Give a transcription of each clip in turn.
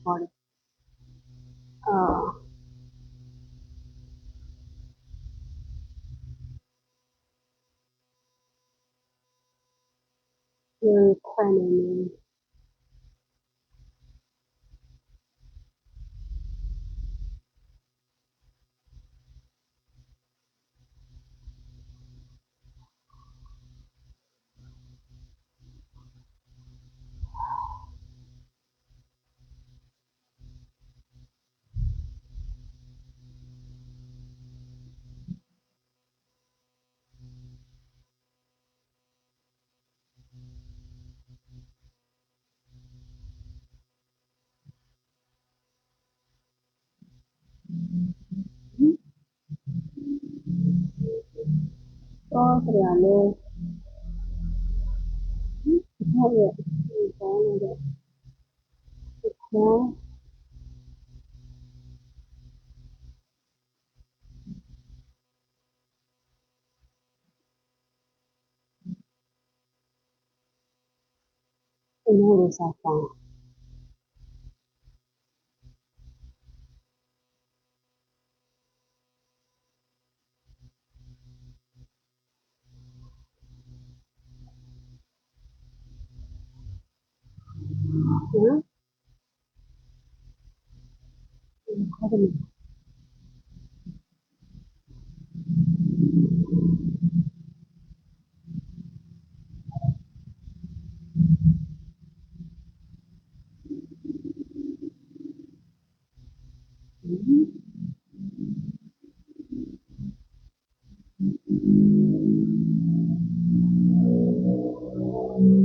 ဘၣ်ဃးဒီး request န့ၣ်န့ၣ် ကီၢ်သရၣ်လၢ ကီၢ်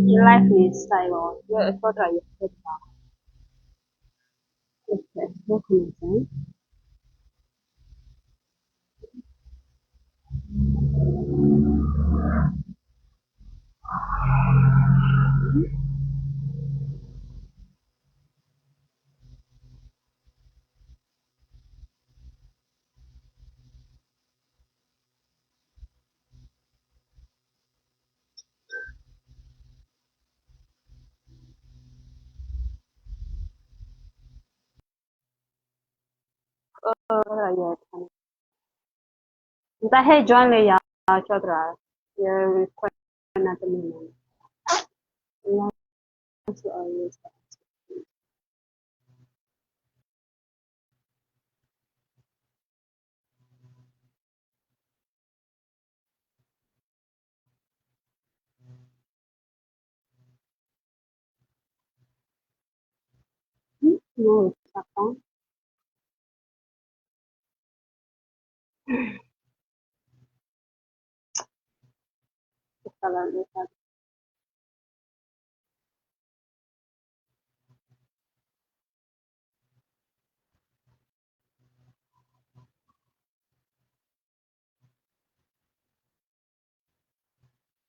Your life is style. Your photo, your photo. Okay, welcome. Nta hê join lê ya, cho tra, ya request na tơ mê na.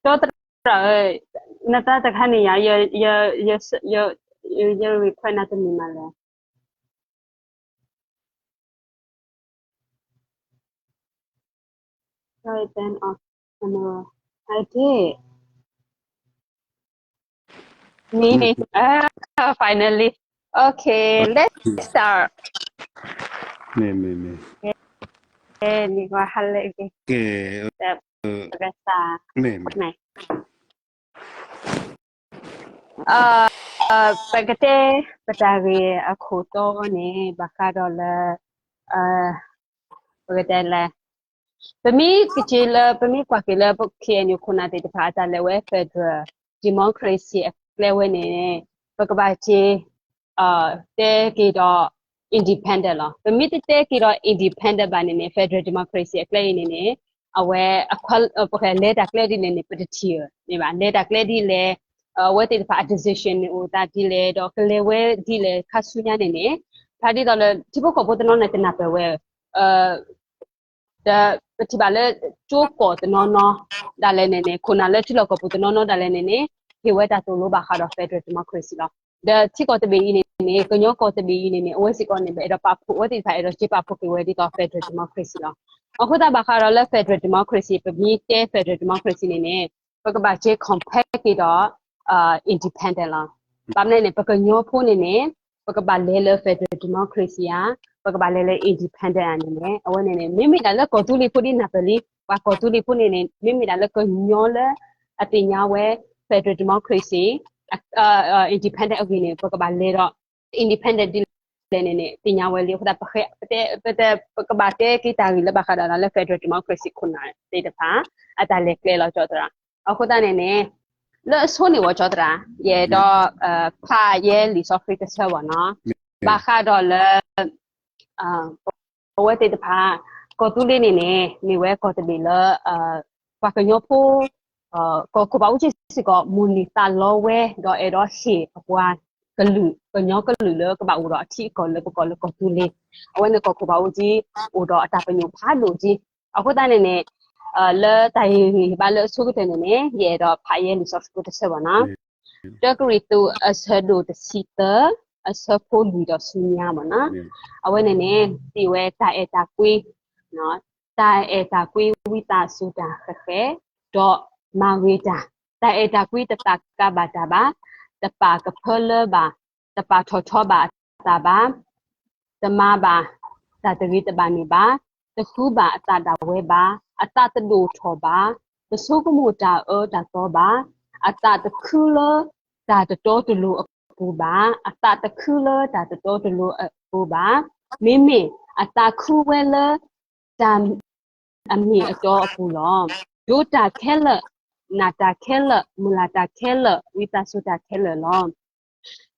Cho tra, nata ta khani ya, ya, ya, ya, ya, ya request na tơ mê ma lê. Sorry, turn off camera. I did. Me, me. Ah, finally. Okay, let's start. Me, me, me. Eh, ni wa hale ke. Okay. Step. Me, me. ပကတဲ ပတၢ်ဂ့ၢ်အခိၣ်တီန့ၣ် ဘၣ်ဃးဒီးလၢ ပကတဲလဲၣ်, ပမ့ၢ်က့ၤလၢ ပမ့ၢ်ကွၢ်က့ၤလၢ KNU ခိၣ်နၢ်သ့ၣ်တဖၣ်အတၢ်လဲၤဝဲ federal democracy အကျဲဝဲန့ၣ် ပကဘၣ်က့ၤ တဲက့ၤဒီး independent လီၤ. ပမ့ၢ်တတဲက့ၤဒီး independent ဘၣ်န့ၣ်န့ၣ် federal democracy အကျဲအံၤန့ၣ်န့ၣ် အဝဲ ပကလဲၤတၢ်ကျဲဒ်လဲၣ်န့ၣ် ပတထံၣ်န့ၣ်ဘၣ်. လဲၤတၢ်ကျဲဒ်လဲၣ်, အဝဲသ့ၣ်တဖၣ်အ decision န့ၣ်အိၣ်သးဒ်လဲၣ် ဒီးကလဲၤဝဲဒ်လဲၣ် ခါဆူညါန့ၣ်န့ၣ် ဖဲဒ်သိးလၢ ထံဖိကီၢ်ဖိတနီၤန့ၣ် တနၢ်ပၢၢ်ဝဲ ဒီးပထံၣ်ဘၣ်လၢ ကၠိကီၢ်တနီၤနီၤ ဒၣ်လဲာ်န့ၣ်န့ၣ် ခိၣ်နၢ်လၢထံလီၢ်ကီၢ်ပူၤတနီၤနီၤဒၣ်လဲာ်န့ၣ်န့ၣ် ဟ့ၣ်ဝဲတၢ်သိၣ်လိဘၣ်ဃးဒီး federal democracy လီၤ. ဒီးထံကီၢ်တဘ့ၣ်အံၤန့ၣ်န့ၣ် ကညီကီၢ်တဘ့ၣ်အံၤန့ၣ်န့ၣ် အဝဲစ့ၢ်ကီးန့ၣ် အဲၣ်ဒိးပာ်ဖှိၣ် အဝဲသ့ၣ်တဖၣ်အဲၣ်ဒိးက့ၤပာ်ဖှိၣ်က့ၤဝဲဒ်သိး federal democracy လီၤ. အဃိသတးဘၣ်ဃးဒီးလၢ federal democracy ပမ့ၢ်တဲ federal democracy န့ၣ်န့ၣ် ပကဘၣ်က့ၤ compare က့ၤဒီး independent လီၤ. ဘၣ်မနုၤန့ၣ် ပကညီဖိန့ၣ်န့ၣ် ပကဘၣ်လဲၤလၢ federal democracy ဧါ, ပကဘၣ်လဲၤလၢ independent ဧါန့ၣ်န့ၣ် အဝဲန့ၣ်န့ၣ် မ့မ့ၢ်ဒၣ်လၢကီၢ်သူလ့ၤဖိဒ်နၢ်ပၢၢ်လံ, ပှၤကီၢ်သူလ့ၤဖိန့ၣ်န့ၣ် မ့မ့ၢ်ဒၣ်လၢကညီလၢအသ့ၣ်ညါဝဲ federal democracy, independent အဂ့ၢ်န့ၣ် ပကဘၣ်လဲၤဒီး independent ဒ်လဲၣ်န့ၣ်န့ၣ် သ့ၣ်ညါဝဲလံ. အဃိသတး ပဃဲ ပတဲ ပတဲ ပကဘၣ်တဲက့ၤတၢ်ဂ့ၢ်လၢဘၣ်ဃးဒီးလၢ federal democracy ခိၣ်နၢ်သ့ၣ်တဖၣ် အတၢ်လဲၤကျဲလီၤ ကၠီသရၣ်. အဃိသတးန့ၣ်န့ၣ် လၢအဆိန့ၣ်ဝဲ ကၠီသရၣ် ယအဲၣ်ဒိး ဖးယဲလံာ်စီဆှံတဆၢဘၣ်နီၤ, ဘၣ်ဃးဒီးလၢ ပဝဲသ့ၣ်တဖၣ် ကီၢ်သူလ့ၤန့ၣ်န့ၣ် မ့ၢ်ဝဲကီၢ်တဘ့ၣ်လၢ ပှၤကညီဖိ ကီၢ်ခိၣ်ဘးအူကၠံစ့ၢ်ကီး မိၣ်န့ၢ်သးလီဝဲ ဒီးအဲၣ်ဒိးဟ့ၣ်အပှၤကလုာ် ကညီကလုာ်လၢကဘၣ်အိၣ်ဒီးအထံအကီၢ်လၢပကီၢ်လၢကီၢ်သူလ့ၤ, အဝဲန့ၣ်ကီၢ်ခိၣ်ဘးအူကၠံ အိၣ်ဒီးအတၢ်ပညိၣ်ဖးဒိၣ်ကၠံ. အဃိသတးန့ၣ်န့ၣ် လၢတၢ်ဟ့ၣ်ဂံၢ်ဟ့ၣ်ဘါလၢအဆိကတၢၢ်န့ၣ်န့ၣ် ယအဲၣ်ဒိးဖးယဲလံာ်စီဆှံဖိတဆၢဘၣ်နီၤ. တၢကရံၣ်သူးအဆၢဒိၣ်တဆံသၢ အဆၢဖိလွံၢ်ဒီးဆူညါဘၣ်နီၤ, အဝဲန့ၣ်န့ၣ် စံးဝဲတၢ်အဲၣ်တၢ်ကွံ တၢ်အဲၣ်တၢ်ကွံဝံသးစူၤတၢ်ဃဲးဃဲး, ဒီးမၤဂ့ၤတၢ်, တၢ်အဲၣ်တၢ်ကွံတသးကါဘၣ်တၢ်ဘၣ်, တပာ်ကဖၢလၢဘၣ်, တပာ်ထီၣ်ထီဘၣ်အသးဘၣ်, တမၤဘၣ်တၢ်တဂ့ၤတဘၣ်န့ၣ်ဘၣ်, တဃုဘၣ်အသးဒၣ်ဝဲဘၣ်, အသးတဒိၣ်ထီၣ်ဘၣ်, တဆိကမိၣ်တၢ်အၢတၢ်သီဘၣ်, အသးတခုလၢတၢ်တတီတလိၤအပူၤဘၣ်, အသးတခုလၢတၢ်တတီတလိၤအပူၤဘၣ်, မ့မ့ၢ်အသးခုဝဲလၢတၢ် အမ့ၢ်အတီအပူၤလီၤ. ဒိးတၢ်ခဲလၢာ်, နာ်တၢ်ခဲလၢာ်, မုၢ်လၢ်တၢ်ခဲလၢာ်, ဝံသးစူၤတၢ်ခဲလၢာ်လီၤ.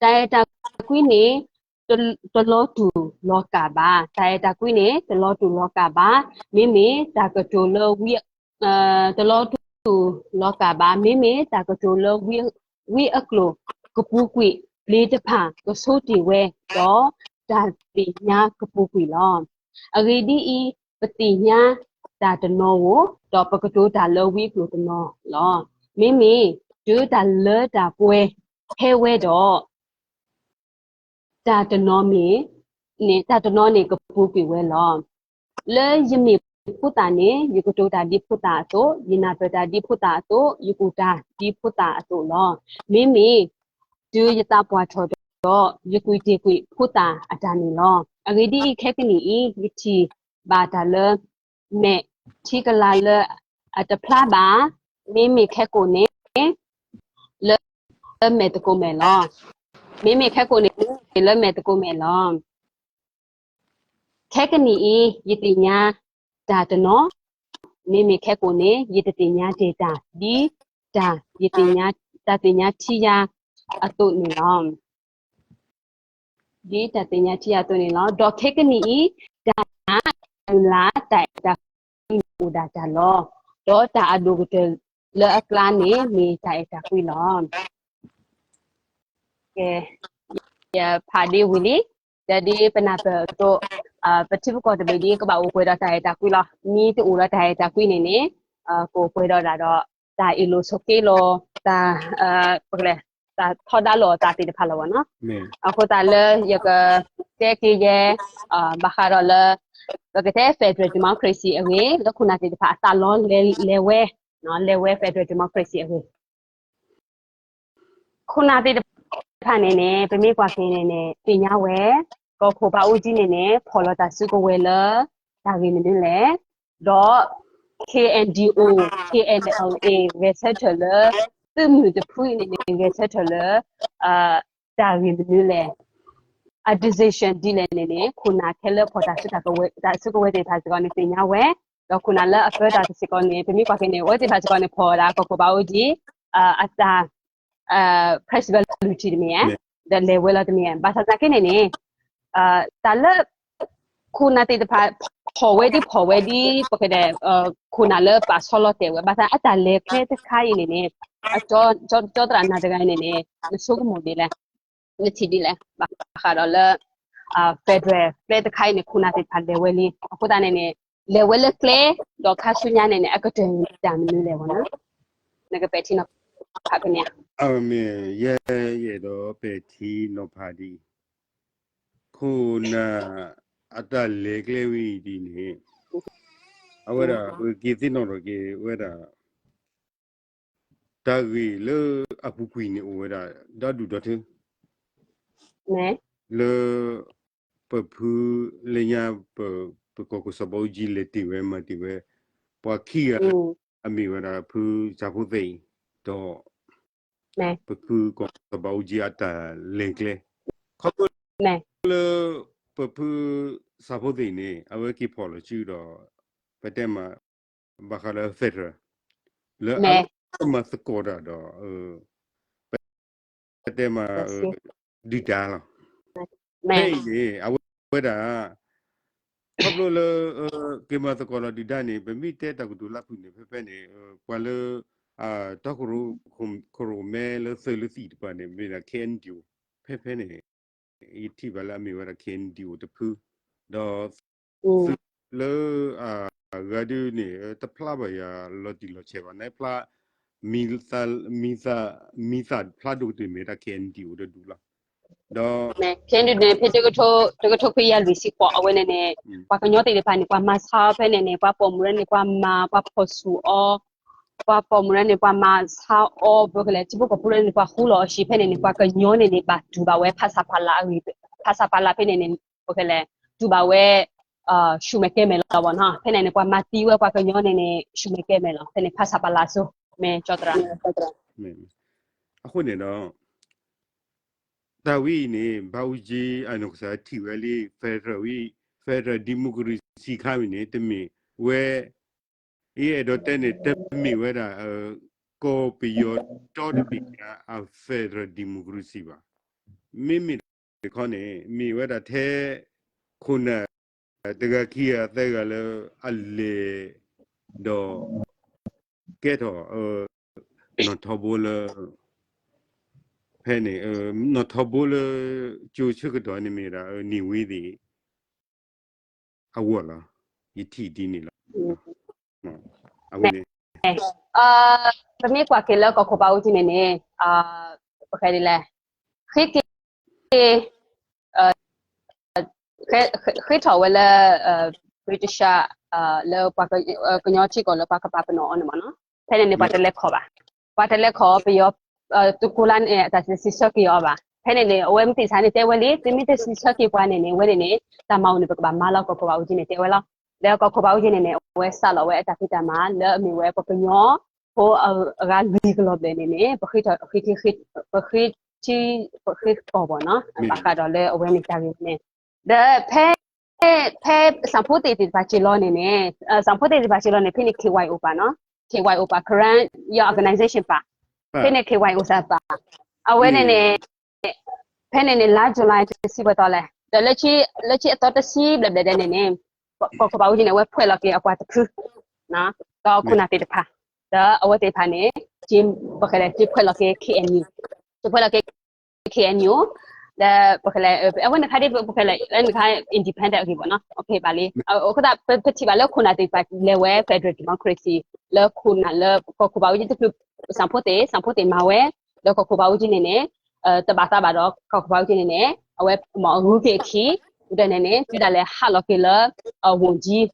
တၢ်အဲၣ်တၢ်ကွံန့ၣ် တလီၤတူာ်လီၤကာ်ဘၣ်. တၢ်အဲၣ်တၢ်ကွံန့ၣ် တလီၤတူာ်လီၤကာ်ဘၣ်. မ့မ့ၢ်တၢ်ကတိၤလၢဝံ တလီၤတူာ်လီၤကာ်ဘၣ်. မ့မ့ၢ်တၢ်ကတိၤလၢဝံအကျိာ်ကပူၤကွံာ်, ပျ့ၤတဖၣ်ကဆိတ့ၢ်ဝဲ, ဒီးတၢ်သ့ၣ်ညါကပူၤကွံာ်လီၤ. အဂ့ၢ်ဒ်အံၤ, ပသ့ၣ်ညါတၢ်တနီၤဧိၤ, ဒီးပကတိၤတၢ်လၢဝံအကျိာ်တနီၤလီၤ. မ့မ့ၢ်တုၤတၢ်လၢတၢ်ပှဲၤဟဲဝဲဒီး, တၢ်တနီၤမ့ၢ်, န့ၣ် တၢ်တနီၤန့ၣ်ကပူၤကွံာ်ဝဲလီၤ. လၢယမ့ၢ်ဖိသၣ်န့ၣ် ယကတိၤတၢ်ဒ်ဖိသၣ်အသိး, ယနၢ်ပၢၢ်တၢ်ဒ်ဖိသၣ်အသိး, ယကူၣ်တၢ်ဒ်ဖိသၣ်အသိးလီၤ. မ့မ့ၢ်တုၤယသးပှၢ်ထီၣ်ဒီး, ယကွံာ်တ့ၢ်ကွံာ်ဖိသၣ်အတၢ်န့ၣ်လီၤ. အဂ့ၢ်ဒ်အံၤ, ခဲကနံၣ်အံၤ ယထံၣ်ဘၣ်တၢ်လၢ မဲာ်ထံကလၤလၢအတဖျါဘၣ်, မ့မ့ၢ်ခဲကိာ်န့ၣ် လၢမဲာ်သကိးမဲာ်လီၤ. မ့မ့ၢ်ခဲကိာ်န့ၣ် လၢမဲာ်သကိးမဲာ်လီၤ. ခဲကနံၣ်အံၤ ယသ့ၣ်ညါတၢ်တနီၤ, မ့မ့ၢ်ခဲကိာ်န့ၣ် ယတသ့ၣ်ညါတ့ၢ်တၢ် ဒ်တၢ် ယသ့ၣ်ညါ, တၢ်သ့ၣ်ညါထံယၤအသိးန့ၣ်လီၤ. ဒ်တၢ်သ့ၣ်ညါထံယၤအသိးန့ၣ်လီၤ. ဒီးခဲကနံၣ်အံၤ တၢ်မုၢ်လၢ်တၢ်အဲၣ်တၢ်ကွံန့ၣ်အိၣ်ဒၣ်တၢ်လီၤ. ဒီးတၢ်အဒိၣ်ကတၢၢ်လၢအကျါန့ၣ် မ့ၢ်တၢ်အဲၣ်တၢ်ကွံလီၤ. ကဲ, ယဖးဒ့ဝံၤလံ, ဒီးဒ်ပနၢ်ပၢၢ်အသိး, ပထံပကီၢ်တဘ့ၣ်ဒ် ကဘၣ်အိၣ်ပှဲၤဒီးတၢ်အဲၣ်တၢ်ကွံလီၤ. မ့ၢ်တအိၣ်ဒီးတၢ်အဲၣ်တၢ်ကွံန့ၣ်န့ၣ်, ကအိၣ်ပှဲၤဒီးဒၣ်ဒီး တၢ်အ့ၣ်လိာ်ဆိးက့လိာ်, တၢ်, ပကလဲၤ, တၢ်ထီဒါလိာ်အသးသ့ၣ်တဖၣ်လီၤဘၣ်နီၤ. အဃိသတးလၢယကတဲက့ၤယဲ, ဘၣ်ဃးဒီးလၢ ပကတဲ federal democracy အဂ့ၢ်, လၢခိၣ်နၢ်သ့ၣ်တဖၣ်အသးလီလဲၤဝဲ, လဲၤဝဲ federal democracy အဂ့ၢ် ခိၣ်နၢ်သ့ၣ်တဖၣ်န့ၣ်န့ၣ် ပမ့ၢ်ကွၢ်က့ၤန့ၣ်န့ၣ် သ့ၣ်ညါဝဲ, ကီၢ်ခိၣ်ဘးအူကၠံန့ၣ်န့ၣ် ဖီၣ်လီၤတၢ်စုကဝဲၤလၢ တၢ်ဂ့ၢ်မနုၤလဲၣ်, ဒီး KNDO KNLA ဂဲၤဆၢထၢၣ်လၢ သုးမုၢ်တဖုအံၤန့ၣ်န့ၣ် ဂဲၤဆၢထၢၣ်လၢ တၢ်ဂ့ၢ်မနုၤလဲၣ်, အ decision ဒ်လဲၣ်န့ၣ်န့ၣ် ခိၣ်နၢ်ခဲလၢာ်ဖီၣ်တၢ်စုကဝဲၤ, တၢ်စုကဝဲၤသ့ၣ်တဖၣ်စ့ၢ်ကီးန့ၣ် သ့ၣ်ညါဝဲ, ဒီးခိၣ်နၢ်လၢအပၢတၢ်စ့ၢ်ကီးန့ၣ် ပမ့ၢ်ကွၢ်က့ၤန့ၣ် အဝဲသ့ၣ်တဖၣ်စ့ၢ်ကီးန့ၣ် ဖီၣ်ဝဲဒၣ် ကီၢ်ခိၣ်ဘးအူကၠံ အတၢ် flexibility တမ့ၢ်ဧါ, ဒီးလဲၤဝဲလီၤတမ့ၢ်ဧါ. ဘၣ်ဆၣ်သနာ်က့န့ၣ်န့ၣ် တၢ်လၢ ခိၣ်နၢ်သ့ၣ်တဖၣ် ဖီၣ်ဝဲဒ်ဖီၣ်ဝဲဒ် ပကတဲ ခိၣ်နၢ်လၢပာ်ဆီလီၤတဲာ်ဝဲ, ဘၣ်ဆၣ်အတၢ်လဲၤကျဲတခါအံၤန့ၣ်န့ၣ် ကၠီသရၣ်နၤတဂၤအံၤန့ၣ်န့ၣ် နဆိကမိၣ်ဒ်လဲၣ်, နထံၣ်ဒ်လဲၣ်, ဘၣ်ဃးဒီးလၢ federal ကျဲတခါအံၤန့ၣ် ခိၣ်နၢ်သ့ၣ်တဖၣ်လဲၤဝဲလံ. အဃိသတးန့ၣ်န့ၣ် လဲၤဝဲလၢကျဲ ဒီးခါဆူညါန့ၣ်န့ၣ် အကတၢၢ်န့ၣ်တၢ်မနုၤလဲၣ်ဝဲနီၤ, နကပဲာ်ထံနီၤဖးကန့ၣ်ဧါ. မ့ၢ် ယဲယအဲၣ်ဒိးပဲာ်ထံနီၤဖးဒ်အံၤ, ခိၣ်နၢ်အတၢ်လဲၤကျဲဝဲအံၤဒ်န့ၣ် အဝဲဒၣ် ပကက့ၤသ့ၣ်နီၣ်ထီၣ်က့ၤဝဲဒၣ် တၢ်ဂ့ၢ်လၢအပူၤကွံာ်န့ၣ်အိၣ်ဝဲဒၣ် ဒီဒူၣ်ဒီထၢ မ့ၢ် လၢ ပဖုလၢညါ ပ ပကီၢ်ခိၣ်စီၤဘးအူကၠံလဲၤတ့ၢ်ဝဲမၤတ့ၢ်ဝဲ ပှၤခံဂၤလၢ အမ့ၢ်ဝဲဒၣ်ဖုစၢ်ဖိသ့ၣ် ဒီး ပဖုကီၢ်ခိၣ်စီၤဘးအူကၠံအတၢ်လဲၤကျဲ ခီဖျိလၢ ပဖုစၢ်ဖိသ့ၣ်န့ၣ် အဝဲက့ၤဖီၣ်လီၤစုဒီး ပတဲမး ဘၣ်ဃးဒီး federal လၢအမၤသကိးတၢ်ဒီး ပတဲမး ဒုၣ်ဒါလီၤ. ဖဲအံၤန့ၣ် အဝဲဒၣ် ခီဖျိလၢ က့ၤမၤသကိးဒီးဒုၣ်ဒါန့ၣ် ပမ့ၢ်တဲတၢ်ကတိၤလၢဖုၣ်န့ၣ် ဖဲဖဲန့ၣ် ပှၤလၢ တီခိၣ်ရိၣ်မဲလၢသုးလၢသံၣ်တဖၣ်န့ၣ် မ့ၢ်ဒၣ် K N D O ဖဲဖဲန့ၣ် ယထံၣ်ဘၣ်လၢအမ့ၢ်ဝဲဒၣ် K N D O တဖု ဒီး သုးလၢ ဂၤဒုန့ၣ် တဖျါဘၣ်ယၤလီၤတံၢ်လီၤဆဲးဘၣ် နဖျါ မံၤသၣ် မံၤသၣ် မံၤသၣ်ဖျါဒိၣ်ကတၢၢ်မ့ၢ်တၢ် K N D O တဒူၣ်လီၤ. ဒီး K N D O န့ၣ် ဖဲတကထိခွံကယၤလွံၢ်ဆံဃိး အဝဲန့ၣ်န့ၣ် ပှၤကညီသ့ၣ်တဖၣ်န့ၣ် ပှၤမၤဆါအီၤဖဲန့ၣ်န့ၣ် ပှၤပိာ်မုၣ်ရဲန့ၣ် ပှၤမၤ ပှၤဖီၣ်ဆူၣ်အီၤ ပှၤပိာ်မုၣ်ရဲန့ၣ် ပှၤမၤဆါအီၤ ပကလဲၤ ထံဖိကီၢ်ဖိရဲန့ၣ် ပှၤဃူလီၤအီၤဆံး ဖဲန့ၣ်န့ၣ် ပှၤကညီန့ၣ်န့ၣ် ဘၣ်တူၢ်ဘၣ်ဝဲ ဖဆပလ အဂ့ၢ် ဖဆပလ ဖဲန့ၣ်န့ၣ် ပကလဲၤ တူၢ်ဘၣ်ဝဲ ဆူၣ်မဲာ်ကဲမဲာ်လီၤဘၣ်နီၤ ဖဲန့ၣ်န့ၣ် ပှၤမၤသံဝဲပှၤကညီန့ၣ်န့ၣ် ဆူၣ်မဲာ်ကဲမဲာ်လီၤ ဖဲန့ၣ် ဖဆပလ စိ မ့ၢ်ကၠီတရၢ် အဃိန့ၣ်ဒီး တၢ်ဝဲအံၤန့ၣ် ဘးအူကၠံ အနီၢ်ကစၢ်ထံၣ်ဝဲလံ federal ဝံၤ federal democracy ခါဝံၤန့ၣ် တမ့ၢ်ဝဲ ယအဲၣ်ဒိးတဲန့ၣ် တမ့ၢ်ဝဲဒၣ် ကီၢ်ပယီၤတီတဘ့ၣ်ညါအ federal democracy ဘၣ်. မ့မ့ၢ်တခီန့ၣ် မ့ၢ်ဝဲဒၣ်ထဲ ခိၣ်နၢ် တဂၤခံဂၤသၢဂၤလၢ အလဲၤ ဒီး ကဲထီၣ် နီၢ်ထီဘိလၢ ဖဲန့ၣ် နီၢ်ထီဘိလၢ ကၠိဆၢကတီၢ်န့ၣ်မ့ၢ်ဒၣ် န့ၢ်ဝံသ့ၣ် အဂီၢ်လီၤ. ယထံၣ်ဒ်န့ၣ်လီၤ. အဝဲန့ၣ် ပမ့ၢ်ကွၢ်က့ၤလၢကီၢ်ခိၣ်ဘးအူကၠံန့ၣ်န့ၣ် ပကတဲဒ်လဲၣ် ဃ့က့ၤ ဃ့ထီၣ်ဝဲလၢ British လၢပှၤကညီထံကီၢ်လၢပှၤကပာ်ပနီၣ်အီၤန့ၣ်မ့ၢ်နီၤ ဖဲန့ၣ်န့ၣ် ပှၤတလဲၤခီၣ်ဘၣ်. ပှၤတလဲၤခီၣ်ပယီၤ သုးခိၣ်လၢန့ၣ် အတၢ်စံးဆၢက့ၤအီၤဘၣ်. ဖဲန့ၣ်န့ၣ် အဝဲမ့ၢ်သ့ၣ်ဆါန့ၣ်တဲဝဲလံ သုမ့ၢ်တစံးဆၢက့ၤပှၤန့ၣ်န့ၣ် အဝဲန့ၣ်န့ၣ် တၢ်မၤအိၣ်န့ၣ် ပကဘၣ်မၤလီၤ ကီၢ်ခိၣ်ဘးအူကၠံန့ၣ်တဲဝဲလီၤ. လၢကီၢ်ခိၣ်ဘးအူကၠံန့ၣ်န့ၣ် အဝဲစးလီၤဝဲအတၢ်ဖံးတၢ်မၤလၢအမ့ၢ်ဝဲပှၤကညီ ဖိအဂၤလွံၢ်ကလီၤဘျဲၣ်န့ၣ်န့ၣ် ပဃ့ထံ ပဃ့ထံ ပဃ့ကီၢ်ဘၣ်နီၤ ဘၣ်ဃးဒီးလၢအဝဲန့ၣ်တၢ်ဂ့ၢ်န့ၣ် ဒီးဖဲ ဖဲစၣ်ဖိသ့ၣ်သ့ၣ်တဖၣ်စ့ၢ်လီၤန့ၣ်န့ၣ် စၣ်ဖိသ့ၣ်သ့ၣ်တဖၣ်စ့ၢ်လီၤန့ၣ် ဖဲန့ၣ် K Y O ပာ်နီၤ K Y O ပာ် Karen Young Organization ပာ် ဖဲန့ၣ် K Y O စၢ်ပာ် အဝဲန့ၣ်န့ၣ် ဖဲန့ၣ်န့ၣ် လါ July တဆံဘၢၣ်တီလဲၣ် ဒီးလၢခံအသီတဆံဘျဲၣ်ဘျဲၣ်ဒဲးန့ၣ်န့ၣ် ကီၢ်ခိၣ်ဘးအူကၠံန့ၣ် အဝဲဖှဲးလီၤက့ၤအပှၤတဖု ဒီးခိၣ်နၢ်သ့ၣ်တဖၣ် ဒီးအဝဲသ့ၣ်တဖၣ်န့ၣ် ပကလဲၤက့ၤဖှဲးလီၤက့ၤ K N U က့ၤဖှဲးလီၤက့ၤ K N U ဒီးပကလဲၤ အဝဲန့ၣ်ခါဒ်ပကလဲၤ နခါ independent အဂ့ၢ်ဘၣ်နီၤ ဘၣ်လံ အဃိသတး ပထံၣ်ဘၣ်လၢခိၣ်နၢ်သ့ၣ်တဖၣ်လဲၤဝဲ federal democracy လၢခိၣ်နၢ်လၢကီၢ်ခိၣ်ဘးအူကၠံတဖု စၣ်ဖိသ့ၣ် စၣ်ဖိသ့ၣ်မၤဝဲ ဒီးကီၢ်ခိၣ်ဘးအူကၠံန့ၣ်န့ၣ် တဘၣ်သးဘၣ်ဒီး ကီၢ်ခိၣ်ဘးအူကၠံန့ၣ်န့ၣ် အဝဲမၤအဂုၤက့ၤအခံ ဝံၤဒီးန့ၣ်န့ၣ် တုၤဒၣ်လဲာ်ဟးလီၤက့ၤလၢ ဝန်ကြီး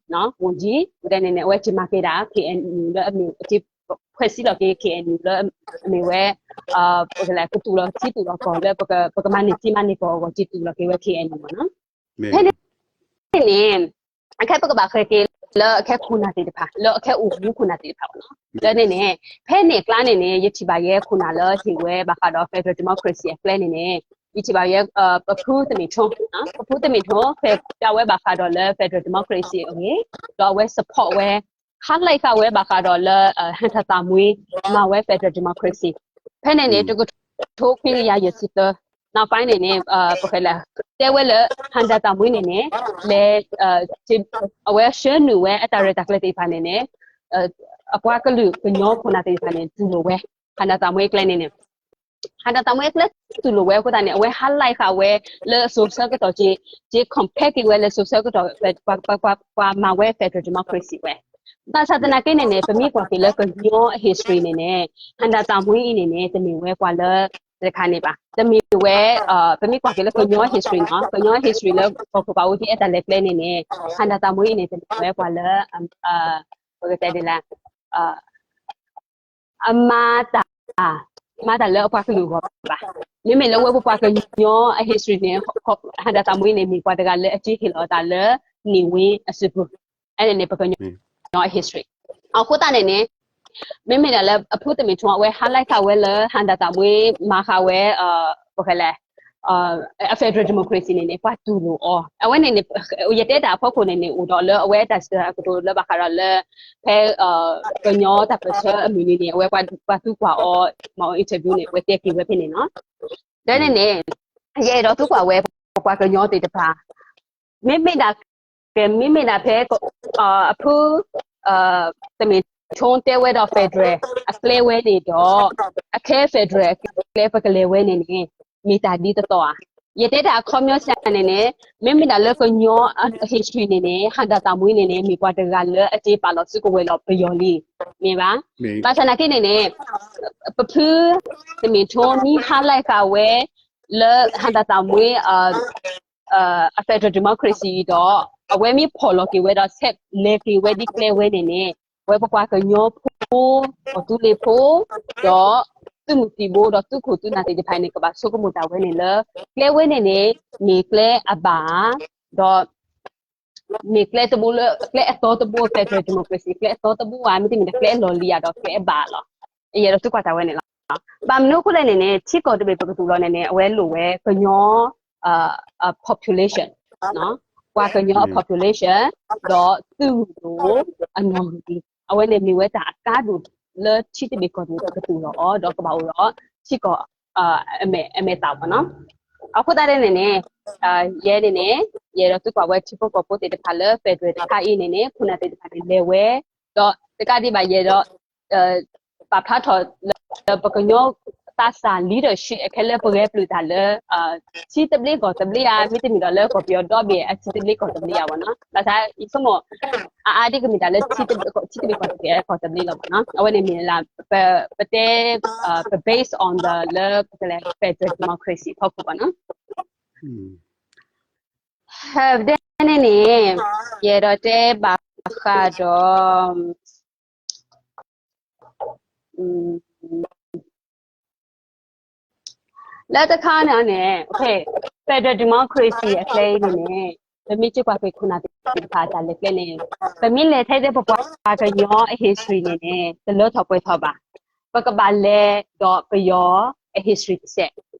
ဝန်ကြီး ဝံၤဒီးန့ၣ်န့ၣ် အဝဲက့ၤမၤက့ၤဒၣ် K N U လၢအမ့ၢ် က့ၤဖှဲးစံလီၤက့ၤ K N U လၢအမ့ၢ်ဝဲ ပကလဲၤကတူၢ်လီၤထံတူၢ်လီၤကီၢ်လၢ ပကမၤန့ၢ်ထံမၤန့ၢ်ကီၢ်အဂီၢ် က့ၤတူၢ်လီၤက့ၤဝဲ K N U မ့ၢ်နီၤ ဖဲန့ၣ်န့ၣ် အခဲပကဘၣ်ဃဲက့ၤလၢအခဲခိၣ်နၢ်သ့ၣ်တဖၣ် လၢအခဲအိၣ်မူခိၣ်နၢ်သ့ၣ်တဖၣ်ဘၣ်နီၤ လၢန့ၣ်န့ၣ် ဖဲန့ၣ်အကျါန့ၣ်န့ၣ် ယထံၣ်ဘၣ်ယဲခိၣ်နၢ်လၢဟ့ၣ်ဝဲဘၣ်ဃးဒီး federal democracy အကျဲန့ၣ်န့ၣ် ယထံၣ်ဘၣ်ယဲ ပဖုသမ့ၣ်ထိ ပဖုသမ့ၣ်ထိ ဖဲးပျးဝဲဘၣ်ဃးဒီးလၢ federal democracy အဂ့ၢ် ဒီးအဝဲ support ဝဲ highlight ဃာ်ဝဲဘၣ်ဃးဒီးလၢ ဟံၣ်တၢ်သးမှံ မၤဝဲ federal democracy ဖဲန့ၣ်န့ၣ် တကထိခွံကယၤယဲၢ်ဆံသၢ နောက်ပိုင်းန့ၣ်န့ၣ် ပကလဲၤ တဲဝဲလၢ ဟံၣ်တၢ်သးမှံန့ၣ်န့ၣ် လဲၤ အဝဲဆှၢနုာ်ဝဲအတၢ်ရဲၣ်တၢ်ကျဲၤသ့ၣ်တဖၣ်န့ၣ်န့ၣ် အပှၤကလုာ်ကညီခိၣ်နၢ်သ့ၣ်တဖၣ်န့ၣ် တူၢ်လိာ်ဝဲ ဟံၣ်တၢ်သးမှံအကျဲန့ၣ်န့ၣ် ဟံၣ်တၢ်သးမှံအကျဲတူၢ်လိာ်ဝဲအဃိသတးန့ၣ် အဝဲ highlight ဃာ်ဝဲ လၢစိၤဆၢကတီၢ်က့ က့ compare က့ၤဝဲလၢစိၤဆၢကတီၢ် ပှၤမၤဝဲ federal democracy ဝဲ ဘၣ်ဆၣ်သနာ်က့န့ၣ်န့ၣ် ပမ့ၢ်ကွၢ်က့ၤလၢကညီအ history န့ၣ်န့ၣ် ဟံၣ်တၢ်သးမှံအံၤန့ၣ်န့ၣ် တမ့ၢ်ဝဲပှၤလၢ တခါန့ၣ်ဘၣ် တမ့ၢ်ဝဲ ပမ့ၢ်ကွၢ်က့ၤလၢကညီ history နီၤ ကညီ history လၢကီၢ်ခိၣ်ဘးအူကၠံအဲၣ်တၢ်လဲၤကျဲန့ၣ်န့ၣ် ဟံၣ်တၢ်သးမှံအံၤန့ၣ် တမ့ၢ်ဝဲပှၤလၢ ပကတဲဒ်လဲၣ် အမၤတၢ် မၤတၢ်လၢအပှၤကလုာ်အဂီၢ်ဘၣ်. မ့မ့ၢ်လၢဝဲပပှၤကညီအ history န့ၣ် ဟၣ်ဒါသးမှံန့ၣ် မ့ၢ်ပှၤတဂၤလၢအက့ၤဟ့ၣ်လီၤအသးလၢ န့ၢ်ဝ့အစုပူၤ, အဲန့ၣ်န့ၣ်ပကညီအ history. အဃိသတးန့ၣ်န့ၣ် မ့မ့ၢ်ဒၣ်လၢအဖုသမ့ၣ်ထီဝဲ highlight ဃာ်ဝဲလၢ ဟၣ်ဒါသးမှံမၤဃာ်ဝဲ ပကလဲၤ အ federal democracy န့ၣ်န့ၣ် ပှၤတူၢ်လိာ်အီၤ. အဝဲန့ၣ်န့ၣ် ယတဲတၢ်အဖီခိၣ်န့ၣ်န့ၣ် အိၣ်ဒီးလၢအဝဲတၢ်စံးအကတိၤလၢဘၣ်ဃးဒီးလၢ ဖဲ ကညီတၢ်ပၢၢ်ဆၢအမုၢ်နံၤန့ၣ် အဝဲပှၤသူကွၢ်အီၤ မၤအီၤ interview န့ၣ် အဝဲတဲက့ၤဝဲဖဲန့ၣ်လီၤ. ဒီးန့ၣ်န့ၣ် ယအဲၣ်ဒိးသံကွၢ်ဝဲ ပပှၤကညီသ့ၣ်တဖၣ် မ့မ့ၢ်ဒၣ် ကဲ မ့မ့ၢ်ဒၣ်ဖဲ အဖု သမ့ၣ်ထီတဲဝဲဒီး federal အကျဲဝဲန့ၣ်ဒီး အခဲ federal အကျဲပကလဲၤဝဲန့ၣ်န့ၣ် မ့ၢ်တၢ်ဒ်သိးသိးဧါ. ယတဲတၢ်အခီပညီစ့ၢ်န့ၣ်န့ၣ် မ့မ့ၢ်ဒၣ်လၢကညီအ history န့ၣ်န့ၣ် ဟၣ်ဒါသးမှံန့ၣ်န့ၣ် မ့ၢ်ပှၤတဂၤလၢအက့ၤပာ်လီၤစုကဝဲၤလီၤပယီၤလံ မ့ၢ်ဘၣ်. ဘၣ်ဆၣ်သနာ်က့န့ၣ်န့ၣ် ပဖု သမ့ၣ်ထီမ့ၢ် highlight ဃာ်ဝဲ လၢဟၣ်ဒါသးမှံ အ federal democracy ဒီး အဝဲမ့ၢ်ဖီၣ်လီၤက့ၤဝဲဒီး ဆဲးလဲၤက့ၤဝဲဒ်ကျဲဝဲန့ၣ်န့ၣ် အဝဲပပှၤကညီဖိ ကီၢ်သူလ့ၤဖိ ဒီးသုးမုၢ်သံၣ်ဘိ ဒီးသုးခိၣ်သုးနၢ်သ့ၣ်တဖၣ်န့ၣ် ကဘၣ်ဆိကမိၣ်တၢ်ဝဲန့ၣ်လၢ ကျဲဝဲန့ၣ်န့ၣ် မ့ၢ်ကျဲအဘၣ် ဒီး မ့ၢ်ကျဲတဘိလၢ ကျဲအသီတဘိ federal democracy ကျဲအသီတဘိဧါ မ့တမ့ၢ်ဒီးကျဲအလီၢ်လံၤဧါ ဒီးကျဲအဘၣ်လီၤ. ယအဲၣ်ဒိးသံကွၢ်တၢ်ဝဲန့ၣ်လီၤ. ဘၣ်မနုၤအဃိလဲၣ်န့ၣ်န့ၣ် ထံကီၢ်တဘ့ၣ်ပကတူၢ်လိာ်န့ၣ်န့ၣ် အဝဲလိၣ်ဝဲကညီ population ပှၤကညီအ population ဒီးသုးမုၢ်ဒိၣ်အနီၣ်ဂံၢ် အဝဲန့ၣ်မ့ၢ်ဝဲတၢ်အကါဒိၣ်လၢထံတဘ့ၣ်ကီၢ်တဘ့ၣ်ပကတူၢ်လိာ်အီၤ ဒီးကဘၣ်အိၣ်ဒီးထံကီၢ် အမဲာ်သၣ်ဘၣ်နီၤ. အဃိသတးန့ၣ်န့ၣ် ယဲန့ၣ်န့ၣ် ယအဲၣ်ဒိးသံကွၢ်ဝဲထံဖိကီၢ်ဖိသ့ၣ်တဖၣ်လၢ federal တခါအံၤန့ၣ်န့ၣ် ခိၣ်နၢ်သ့ၣ်တဖၣ်န့ၣ်လဲၤဝဲ ဒီးတကးဒံးဘၣ်ယဲဒီး ပပှၤကညီသးစၢ် leadership အခဲလၢပဂဲၤပျုၢ်တၢ်လၢ ထံသဘျ့ကီၢ်သဘျ့ဧါ မ့တမ့ၢ်ဒီးလၢကီၢ်ပယီၤဒီဘ့ၣ်အထံသဘျ့ကီၢ်သဘျ့ဧါဘၣ်နီၤ. ဘၣ်ဆၣ်ယဆိကမိၣ် အါအါဒ်ကမ့ၢ်တၢ်လၢ ထံသဘျ့ကီၢ်သဘျ့ ကီၢ်သဘျ့လီၤဘၣ်နီၤ. အဝဲန့ၣ်မ့ၢ်လၢ ပတဲ ပ based on the လၢ federal democracy ဖီခိၣ်ဘၣ်နီၤ. ဒ်န့ၣ်န့ၣ် ယအဲၣ်ဒိးတဲဘၣ်ဃးဒီး လၢတခါန့ၣ်န့ၣ် federal democracy အကျဲအံၤန့ၣ်န့ၣ် ပမ့ၢ်က့ၤကွၢ်က့ၤခိၣ်နၢ်သ့ၣ်တဖၣ်အတၢ်လဲၤကျဲန့ၣ် ပမ့ၢ်လဲၤထဲဒၣ်ပပှၤကညီအ history န့ၣ်န့ၣ် တလၢထီၣ်ပှဲၤထီၣ်ဘၣ်. ပကဘၣ်လဲၤဒီးပယီၤအ history တစဲး